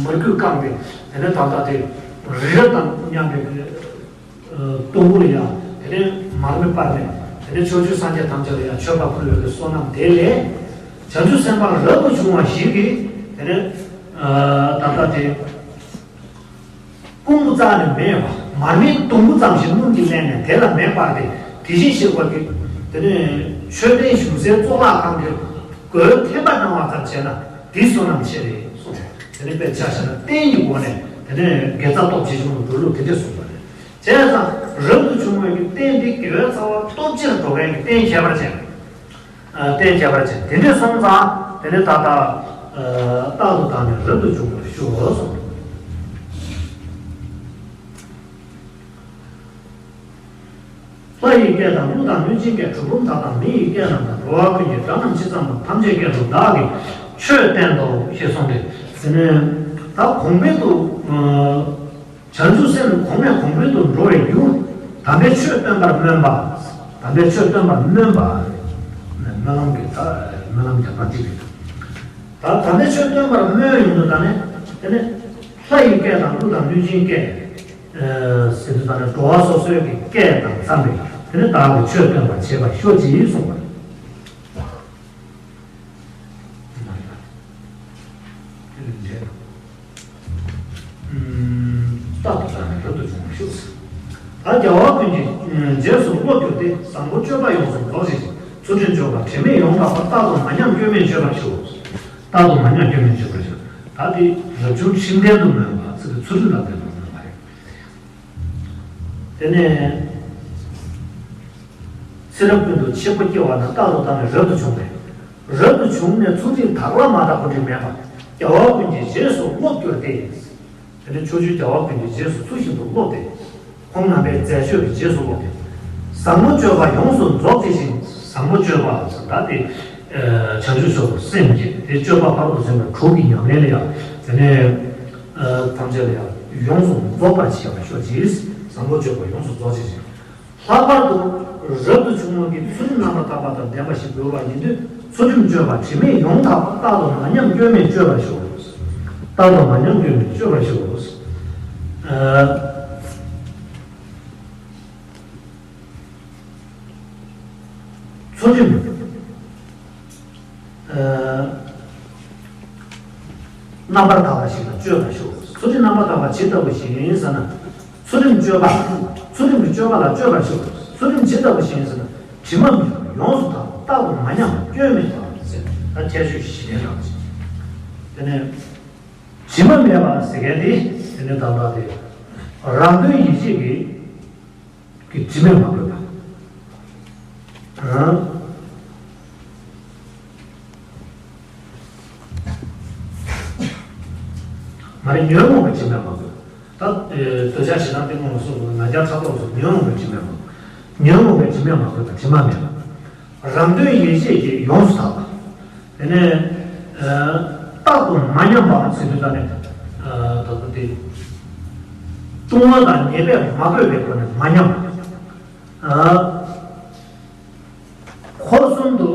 མར་ཁུས་བཀང་སྟེ། དེ་ནས་ད་ལྟ་དེ་རི་རབ་དང་མཉམ་པའི་གི་སྟོང་པོ་ལ་ཡང་དེ་ནས་མར་མེ་སྤར་ནས། དེ་ནས་ཕྱོགས་བཅུའི་སངས་རྒྱས་ཐམས་ཅད་ལ་ཡང་མཆོད་པ་ཕུལ་བའི་གི་བསོད་ནམས་དེ་ལས། བྱང་ཆུབ་སེམས་དཔའ་རབ་ཏུ་བྱུང་བ་ཞིག་གིས་དེ་ནས་ད་ལྟ་དེ། ཀོང་བུ་རྩ་ནས་མེད་པ། མར་མེ་དུམ་བུ་ཙམ་ཞིག་སྣུམ་གྱིས་བརླན་ནས་དེ་ལ་མེ་སྤར་ཏེ། དེ་བཞིན་གཤེགས་པ་གི། དེ་ནས་མཆོད་རྟེན་བཞུགས་སའི་གཙུག་ལག་ཁང་གི་སྒོའི་ཐེམ་པ་སྣང་བ་ཙམ་བྱས་ན་དེའི་བསོད་ནམས་ཆེ་རེད་གསུངས། དེ་ནས་དཔེ་ཆ་བཞག་ན་རྟེན་གྱི་སྒོ་ནས་དེ་ནས་དགེ་རྩ་སྟོབས་ཆེ་ཆུང་ལ་འགྲོ་ལུགས་དེ་འདྲས་གསུངས་པ་རེད། བྱས་ཙང་རབ་ཏུ་བྱུང་བའི་གི་རྟེན་དེ་དགེ་བའི་རྩ་བ་སྟོབས་ཆེར་འགྲོ་མཁན་གྱི་རྟེན་ཁྱད་པར་ཅན། རྟེན་ཁྱད་པར་ཅན་དེ་འདྲས་སོང་ཙང་དེ་ནས་ད་ལྟ་རྟག་ཏུ་བདག་ནི་རབ་ཏུ་བྱུང་བར་ཤོག་གསུངས། ལྷ་ཡི་སྐད་དང་ཀླུ་དང་གནོད་སྦྱིན་སྐད། གྲུལ་བུམ་དག་དང་མི་ཡི་སྐད་རྣམས་དང་། འགྲོ་བ་ཀུན་གྱི་སྒྲ་རྣམས་ཇི་ཙམ་པ། ཐམས་ཅད་སྐད་དུ་བདག་གིས་ཆོས་བསྟན་ཏོ། ཞེས་གསུངས་ཏེ། དེ་ནས་ད་གོང་འཕེལ་དུ། བྱང་ཆུབ་སེམས་གོང་ནས་གོང་འཕེལ་དུ་འགྲོ་བའི་རྒྱུ། དམ་པའི་ཆོས་སྟོན་པར་སྨོན་པ། དམ་པའི་ཆོས་སྟོན་པར་སྨོན་པ། སྨོན་ལམ་གྱི་ད་སྨོན་ལམ་རྒྱག་པ་གཅིག་རེད། ད་དམ་པའི་ཆོས་སྟོན་པར་སྨོན་ཡོང་དུས་ད་ནི། དེ་ནི་ལྷ་ཡི་སྐད་དང་ཀླུ་དང་གནོད་སྦྱིན་སྐད། ཟེར་དུས་ད་ནི་འགྲོ་བ་སོ་སོའི་གི་སྐད་དང་འཚམས་པའི་དེ་ནི་བདག་གིས་ཆོས་སྟོན་པར་བྱེད་པར་ཤོག་ཅིག་གསུངས་པ་རེད། རྟག་ཏུ་བདག་ནི་རབ་ཏུ་བྱུང་བར་ཤོག་ད་རྒྱལ་བ་ཀུན་གྱི་རྗེས་སུ་བློ་གྱུར་ཏེ། བཟང་པོ་སྤྱོད་པ་ཡོངས་སུ་རྫོགས་བྱེད་ཅིང་། ཚུལ་ཁྲིམས་སྤྱོད་པ་དྲི་མེད་ཡོངས་དག་པ། རྟག་ཏུ་མ་ཉམས་སྐྱོན་མེད་སྤྱོད་པར་ཤོག་རྟག་ཏུ་མ་ཉམས་སྐྱོན་མེད་སྤྱོད་པར་ཤོག་ད་ ད་དེ་རབ་བྱུང་ཁྲིམས་ལྡན་དུ་མོས་པ་ཚུལ་དེ་ཚུལ་ཁྲིམས་ལ་ལྡན་པར་མོས་པ་རེད། དེ་ནས་ཚེ་རབས་ཀུན་ཏུ་འཆི་འཕོ་སྐྱེ་བ་རྣམས་རྟག་ཏུ་བདག་ནི་རབ་ཏུ་བྱུང་བས། རབ་ཏུ་བྱུང་ནས་ཚུལ་ཁྲིམས་དག་པ་མ་དག་པ་དྲི་མེད་པ། རྒྱལ་བ་ཀུན་གྱི་རྗེས་སུ་སློབ་གྱུར་ཏེ། དེ་ནས་ཕྱོགས་བཅུའི་རྒྱལ་བ་ཀུན་གྱི་རྗེས་སུ་ཚུལ་བཞིན་དུ་སློབ་སྟེ། ཁོང་རྣམ་པའི་མཛད་སྤྱོད་ཀྱི་རྗེས་སུ་སློབ་སྟེ། བཟང་པོ་སྤྱོད་པ་ཡོངས་སུ་རྫོགས་བྱེད་ཅིང་། བཟང་པོ་སྤྱོད་པ་ཟེར་ད་དེ། བྱང་ཆུབ་མཆོག་ཏུ་སེམས་བསྐྱེད་དེ་སྤྱོད་པ་ཕ་རོལ་ཏུ་ཕྱིན་པ་དྲུག་གི་ཉམས་ལེན་ལ་ཡང་དེ་ནས་ཐམས་ཅད་ལ་ཡང་ཡོངས་སུ་རྫོགས་པར་བྱེད་པར་ཤོག་ཅིག་བཟང་པོ་སྤྱོད་པ་ཡོངས་སུ་རྫོགས་བྱེད་ཅིང་། ལྷག་པར་དུ་རབ་ཏུ་བྱུང་བ་གི་ཚུལ་ཁྲིམས་རྣམ་པར་དག་པ་དང་ལྡན་པ་ཞིག་དགོས་པ་ཡིན་དུས། ཚུལ་ཁྲིམས་སྤྱོད་པ་དྲི་མེད་ཡོངས་དག་པ། རྟག་ཏུ་མ་ཉམས་སྐྱོན་མེད་སྤྱོད་པར་ཤོག་རྟག་ཏུ་མ་ཉམས་སྐྱོན་མེད་སྤྱོད་པར་ཤོག་ཚུལ་ཁྲིམས། རྣམ་པར་དག་པ་ཞིག་ལ་སྤྱོད་པར་ཤོག་ཚུལ་ཁྲིམས་རྣམ་པར་དག་པ་ཇི་ལྟ་བུ་ཞིག་ཡིན་ཟེར་ན། ཚུལ་ཁྲིམས་སྤྱོད་པ། ཚུལ་ཁྲིམས་ཀྱི་སྤྱོད་པ་ལ་སྤྱོད་པར་ཤོག་ཚུལ་ཁྲིམས་ཇི་ལྟ་བུ་ཞིག་ཡིན་ཟེར་ན། དྲི་མ་མེད་པ་ཡོངས་སུ་དག་པ། རྟག་ཏུ་མ་ཉམས་པ། སྐྱོན་མེད་པ་ཟེར། ད་ཁྱད་ཆོས་བཞི་ལྡན་རང་བཞིན། དེ་ནས་དྲི་མ་མེད་པ་ཟེར་མཁན་དེ་དེ་ནས་ད་ལྟ་དེ་རང་དོན་ཡིད་བྱེད་ཀྱི་གི་དྲི་མས་མ་གོས་པ། ཨང་། མ་རེད། ཉོན་མོངས་པའི་དྲི་མས་མ་གོས། ད་འདོད་ཆགས་ཞེ་སྡང་གཏི་མུག་ལ་སོགས་པ་ང་རྒྱལ་ཕྲག་དོག་སོགས་ཉོན་མོངས་པའི་དྲི་མས་མ་གོས། ཉོན་མོངས་པའི་དྲི་མས་མ་གོས་པ་དྲི་མ་མེད་པ། རང་དོན་ཡིད་བྱེད་ཀྱི་ཡོངས་སུ་དག་པ། དེ་ནས་རྟག་ཏུ་མ་ཉམས་པ་ཟེར་དུས་ད་ནས་ད་ལྟ་དེ་ལྟུང་བ་དང་ཉེས་པས་མ་གོས་པའི་སྒོ་ནས་མ་ཉམས་པ། འཁོར་གསུམ་དུ་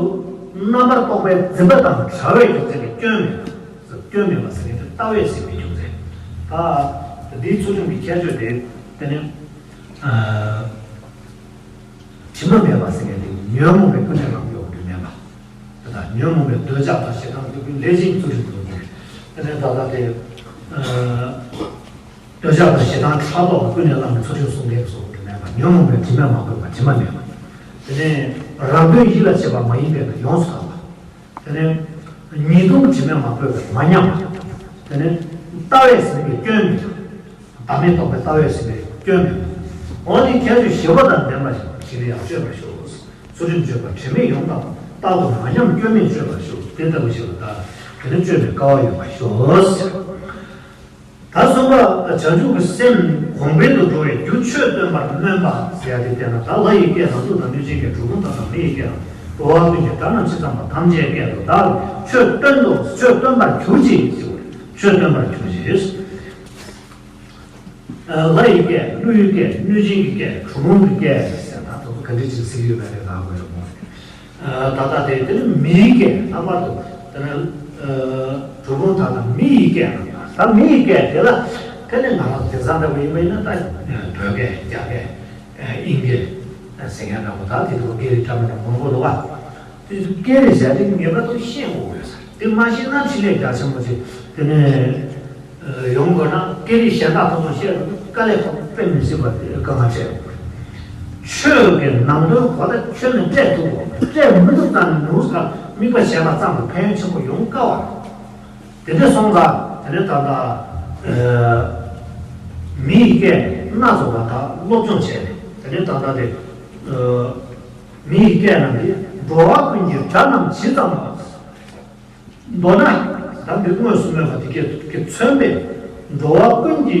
རྣམ་པར་རྟོག་པའི་འཛིན་པ་དང་བྲལ་བའི་རྒྱུ་མཚན་གྱིས་སྐྱོན་མེད་པ། སྐྱོན་མེད་པ་ཟེར་མཁན་དེ་ལྟ་བས་ཟིན་པའི་རྒྱུ་མཚན། ད་འདིའི་ཚུལ་ཁྲིམས་ཀྱི་ཁྱད་ཆོས་དེ་དེ་ནི་དྲི་མ་མེད་པ་ཟེར་མཁན་དེ་ཉོན་མོངས་པའི་ཀུན་ནས་བསླངས་ཡོད་པ་དེ་མེད་པ། དེ་དག་ཉོན་མོངས་པའི་འདོད་ཆགས་དང་ཞེ་སྡང་སྡིག་པའི་ལས་ཅན་ཚུལ་ཁྲིམས་སུ་འདུ། དེ་ནས་ད་ལྟ་དེ། འདོད་ཆགས་དང་ཞེ་སྡང་ཕྲག་དོག་ཀུན་ནས་བསླངས་པའི་ཚུལ་ཁྲིམས་སྲུང་མཁན་སོགས་དྲི་མེད་པ། ཉོན་མོངས་པའི་དྲི་མས་མ་གོས་པ་དྲི་མ་མེད་པ། དེ་ནས་རང་དོན་ཡིད་ལ་བྱེད་པ་མ་ཡིན་པས་ན་ཡོངས་སུ་དག་པ། དེ་ནས་ཉེས་ལྟུང་དྲི་མས་མ་གོས་པས་མ་ཉམས་པ། དེ་ནས་ལྟ་བས་ཟིན་པའི་སྐྱོན་མེད་པ། བདག་མེད་རྟོགས་པའི་ལྟ་བས་ཟིན་པའི་སྐྱོན་མེད་པ། འོ་དེ་ཁྱད་ཆོས་བཞི་པོ་དང་ལྡན་པ་ཞིག་ལ་ཡང་སྤྱོད་པར་ཤོག་ཚུལ་ཁྲིམས་སྤྱོད་པ་དྲི་མེད་ཡོངས་དག་པ། རྟག་ཏུ་མ་ཉམས་སྐྱོན་མེད་སྤྱོད་པར་ཤོག་དེ་ལྟ་བུ་ཞིག་ལ་བདག་དེ་ནི་སྤྱོད་པའི་སྐལ་བ་ཡོད་པར་ཤོག་ད་གསུམ་པ། བྱང་ཆུབ་ཀྱི་སེམས་གོང་འཕེལ་དུ་འགྲོ་བའི་རྒྱུ་ཆོས་སྟོན་པར་སྨོན་པ་ཟེར་ཡ་དེ་བསྟན་ན། ད་ལྷ་ཡི་སྐད་དང་ཀླུ་དང་གནོད་སྦྱིན་སྐད། གྲུལ་བུམ་དག་དང་མི་ཡི་སྐད་དང་། འགྲོ་བ་ཀུན་གྱི་སྒྲ་རྣམས་ཇི་ཙམ་པ། ཐམས་ཅད་སྐད་དུ་བདག་གིས་ཆོས་སྟོན་ཏོ། ཆོས་སྟོན་པར་གྱུར་ཅིག་ཟེར་བ་རེད། ཆོས་སྟོན་པར་གྱུར་ཅིག་ལྷ་ཡི་སྐད། ཀླུ་ཡི་སྐད། གནོད་སྦྱིན་གྱི་སྐད། གྲུལ་བུམ་གྱི་སྐད་ཟེར་ན་ད་དུང་ག་འདྲ་ཅིག་ཟེར་གྱི་ཡོད་པ་རེད། ད་དགོས་རེད་མོ། ད་ལྟ་དེ་དེ་ནི་མིའི་སྐད། ལྷག་པར་དུ་དེ་ནི་གྲུལ་བུམ་དག་དང་མི་ཡི་སྐད་རྣམས་དང་། ད་མི་ཡི་སྐད་དེ་ལ་དེ་ནི་ང་རང་དེང་སང་འདྲ་བོ་ཡིན་པ་ཡིན་ན་ད་བོད་སྐད། རྒྱ་སྐད། དབྱིན་སྐད་ཟེར་མཁན་འདྲ་བོ། ད་དེ་ཚོ་སྐད་རིགས་འདྲ་མི་འདྲ་མང་པོ་འདུག་པ། དེ་ཚོ་སྐད་རིགས་གཞན་དེ་ངེས་པར་དུ་ཤེས་དགོས་ཡོད་ས་རེད། དེ་མ་ཤེས་ན་འཕྲིན་ལས་རྒྱ་ཆེན་པོ་ཅིག་དེ་ནས་ཡོང་དགོས་ན། སྐད་རིགས་གཞན་དག་ཐོག་ནས་བཤད་དགོས་དཀའ་ལས་ཁག་པོ་དཔེ་མི་སྲིད་པ་དེ་དཀའ་ངལ་འཕྲད་ཡོང་གི་རེད། ཆོས་ཀྱི་ནང་དོན་གོ་བརྡ་ཁྱོན་ནས་སྤྲད་ཐུབ་དགོས། སྤྲད་མི་ཐུབ་ཙང་ནས་ནུབ་ས་དམིགས་པ་བྱས་པ་ཙམ་དུ་ཕན་ཡོན་ཆེན་པོ་ཡོང་དཀའ་བ་རེད། དེ་འདྲ་སོང་ཙང་དེ་ནས་ད་ལྟ་མི་ཡི་སྐད་སྣ་ཚོགས་པ་དག་སློབ་སྦྱོང་བྱས་ནས། དེ་ནས་ད་ལྟ་དེ་མི་ཡི་སྐད་རྣམས་ཀྱིས་འགྲོ་བ་ཀུན་གྱི་སྒྲ་རྣམས་ཇི་ཙམ་པ། མདོར་ན། ད་འདི་དངོས་སུ་སྨོས་པ་དེ་སྐད་ཀྱིས་མཚོན་པས། འགྲོ་བ་ཀུན་གྱི་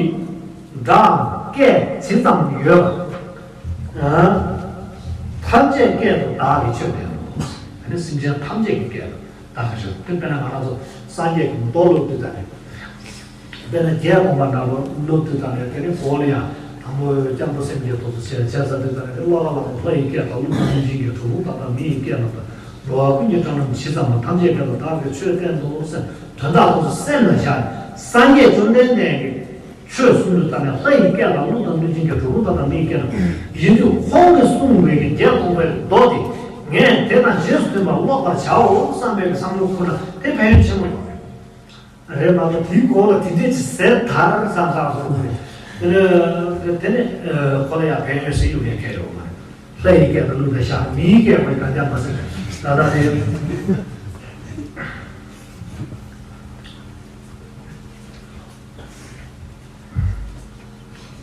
སྒྲའམ་སྐད་ཇི་ཙམ་ཡོད་པ། ཐམས་ཅད་སྐད་དུ་བདག་གིས་ཆོས་བསྟན་ཏོ། དེ་ནི་སེམས་ཅན་ཐམས་ཅད་ཀྱི་སྐད་དུ་བདག་གིས་ཆོས། དེ་དཔེར་ན་ང་རང་ཚོ་སངས་རྒྱས་ཀྱི་མདོ་སློབ་དུས་ཙམ་ནས། དཔེར་ན་རྒྱས་དགོངས་པ་འདྲ་པོ་སློབ་དུས་ཙམ་ནས། དེ་ནི་གོང་ལ་ཡང་དང་པོ་སྐྱབས་འགྲོ་སེམས་བསྐྱེད་ཐོག་ཏུ་བྱས་བྱས་ཚར་དུས་ཙམ་ནས། དེ་བློ་ལ་ལ་དང་། ལྷ་ཡི་སྐད་དང་། ཀླུ་དང་གནོད་སྦྱིན་སྐད། གྲུལ་བུམ་དག་དང་། མི་ཡི་སྐད་རྣམས་དང་། འགྲོ་བ་ཀུན་གྱི་སྒྲ་རྣམས་ཇི་ཙམ་པ། ཐམས་ཅད་སྐད་དུ་བདག་གིས་ཆོས་བསྟན་ཏོ་ཟེར། དོན་དག་ཐོག་ཏུ་སེམས་ལ་བཞག་ནས། སངས་རྒྱས་བཅོམ་ལྡན་འདས་ཀྱིས་ཆོས་གསུང་དུས་ཙམ་ནས། ལྷ་ཡི་སྐད་དང་། ཀླུ་དང་གནོད་སྦྱིན་སྐད། གྲུལ་བུམ་དག་དང་། མི་ཡི་སྐད་རྣམས་ཡིན་དུས། ཁོང་གིས་གསུངས་པའི་གི་རྒྱས་དགོངས་པའི་མདོ་དེ་ངས་དེ་དང་རྗེས་སུ་མཐུན་པར་ཀློག་པར་བྱའོ་བསམ་པའི་གི་བསམ་བློ་འཁོར་ན་དེ་ཕན་ཡོན་ཆེན་པོ་ཡོང་རེད། རེད་མ་གཏོགས་དེའི་གོང་ལ་དེ་འདྲས་ཀྱི་ཟེར་དར་བསམ་བསམ་སོང་ནས། དེ་ནས་དེ་ནས་ཁོ་ལ་ཡང་ཕན་ཡོན་ཟེར་རྒྱུ་ཡང་གང་ཡང་ཡོད་མ་རེད། ལྷ་ཡི་སྐད་དང་། ཀླུ་དང་ཤ་མི་ཡི་སྐད་ཁོས་གང་ཡང་མ་ཟེར། ད་ལྟ་དེ།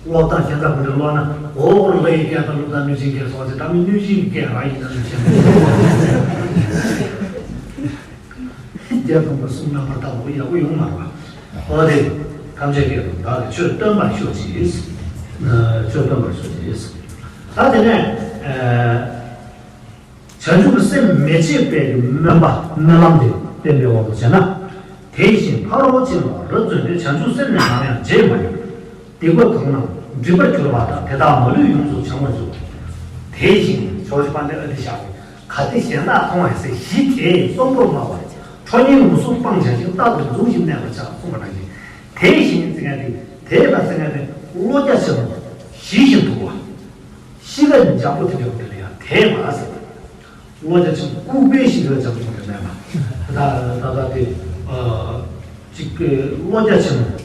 ཀློག་སྟངས་གཞན་དག་ཁོ་ཚོས་ཀློག་ན། འོ་ལྷ་ཡི་སྐད་དང་ཀླུ་དང་གནོད་སྦྱིན་སྐད་སོགས་ཏེ། ད་མི་གནོད་སྦྱིན་གྱི་སྐད་རང་ཡིན་ན་ནི་ཆེན་པོ། བརྒྱད་སྟོང་པ་གསུམ་རྣམ་པར་དག་པ་ཡག་པོ་ཡོང་མ་རེད་པ། འོ་དེ་ཐམས་ཅད་ཀྱིས་བདག་གིས་ཆོས་སྟོན་པར་ཤོག་ཅིག། ཆོས་སྟོན་པར་ཤོག་ཅིག། ད་དེ་ནས། བྱང་ཆུབ་སེམས་མི་བརྗེད་པའི་སྨོན་པ་སྨོན་ལམ་དེ་བསྟན་པའི་དབང་དུ་བྱས་ན། དེ་བཞིན་ཕ་རོལ་ཕྱིན་ལ་རབ་བརྩོན་ཏེ། བྱང་ཆུབ་སེམས་ནི་ནམ་ཡང་བརྗེད་མ་མྱོང་། སྡིག་པ་དག་རྣམས་སྒྲིབ་པར་གྱུར་པ་དག། དེ་དག་མ་ལུས་ཡོངས་སུ་བྱང་བར་འགྱུར། དེ་བཞིན་ཇོ་བོ་རྗེ་དཔལ་ལྡན་ཨ་ཏི་ཤ་གིས་གལ་ཏེ་གཞན་དག་མཐོང་བས་ཟེར། གཞི་དེས་གསོན་པོར་བསྔགས་པ། ཁྲོ་གཉེར་མུ་གསུམ་སྤངས་བྱ་ཞིང་། རྟག་ཏུ་འཛུམ་ཞིང་གནས་པར་བྱ། གསུངས་པ་ནང་བཞིན། དེ་བཞིན་ཟེར་མཁན་དེ། དེ་ལ་ཟེར་མཁན་དེ་བློ་རྒྱ་ཆེན་པོ། གཞི་བཞིན་དུ་བ། གཤིས་ཀ་འཇམ་པོ་དེ་འདྲ་བོ་དེ་ལ་ཡང་དེས་མ་ཟེར། བློ་རྒྱ་ཆེན་པོ། ལྐུགས་པའི་གཤིས་ཀ་འཇམ་པོ་དེ་མེད་པ། ད་ད་ད་དེ་ཨ་ཅིག་བློ་རྒྱ་ཆེན་པོ།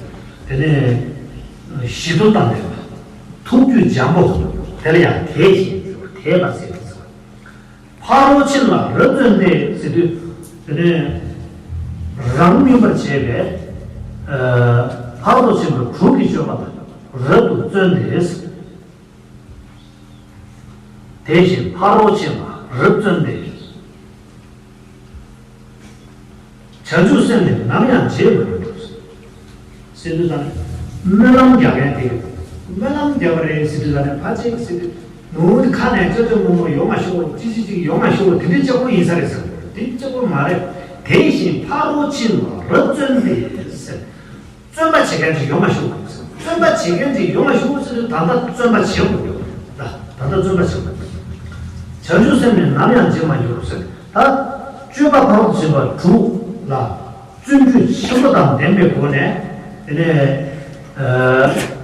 དེ་ནས་ཞི་དུལ་དང་ལྡན་པ། ཐུགས་རྒྱུད་འཇམ་པོ། དེ་ལ་ཡང་དེ་བཞིན་དེས་མ་ཟེར་ཟེར་བ། ཕ་རོལ་ཕྱིན་ལ་རབ་བརྩོན་ཏེ་ཟེར་དུས། དེ་ནས་རང་སྨིན་པར་བྱེད་པའི་ཨ་ཕ་རོལ་ཏུ་ཕྱིན་པ་དྲུག་གི་སྤྱོད་པ་དང་རབ་ཏུ་བརྩོན་ཏེ། དེ་བཞིན་ཕ་རོལ་ཕྱིན་ལ་རབ་བརྩོན་ཏེ། བྱང་ཆུབ་སེམས་ནི་ནམ་ཡང་བརྗེད་མི་ནུས། ཟེར་དུས་ཙམ་ནས་སྨོན་ལམ་རྒྱག་མཁན་དེ། སྨོན་ལམ་རྒྱག་པ་རེད་ཟེར་དུས་ཙམ་ནས་ཕལ་ཆེར་ཟེར་དུས། ནུ་ཁ་ནས་ཅོ་ཅོ་མོ་མོ་ཡོང་མ་ཤོག་ཅི་ཅི་ཅིག་ཡོང་མ་ཤོག་དེ་འདྲའི་གཅིག་པོ་ཡིན་ས་རེད་ཟེར། དེ་གཅིག་པོ་མ་རེད། དེ་བཞིན་ཕ་རོལ་ཕྱིན་ལ་རབ་བརྩོན་ཏེ་ཟེར། བརྩོན་པ་བྱེད་མཁན་ཅིག་ཡོང་མ་ཤོག་ཟེར། བརྩོན་པ་བྱེད་མཁན་ཅིག་ཡོང་མ་ཤོག་ཟེར་དུས། ད་ལྟ་བརྩོན་པ་བྱེད་དགོས་ཡོད་ལ། ད་ལྟ་བརྩོན་པ་བྱེད་དགོས། བྱང་ཆུབ་སེམས་ནི་ནམ་ཡང་བརྗེད་མ་འགྱུར་ཟེར། ད་སྤྱོད་པ་ཕ་རོལ་ཏུ་ཕྱིན་པ་དྲུག་ལ་བརྩོན་འགྲུས་ཆེན་པོ་དང་ལྡན་པའི་སྒོ་ནས། དེ་ནས་ཨ།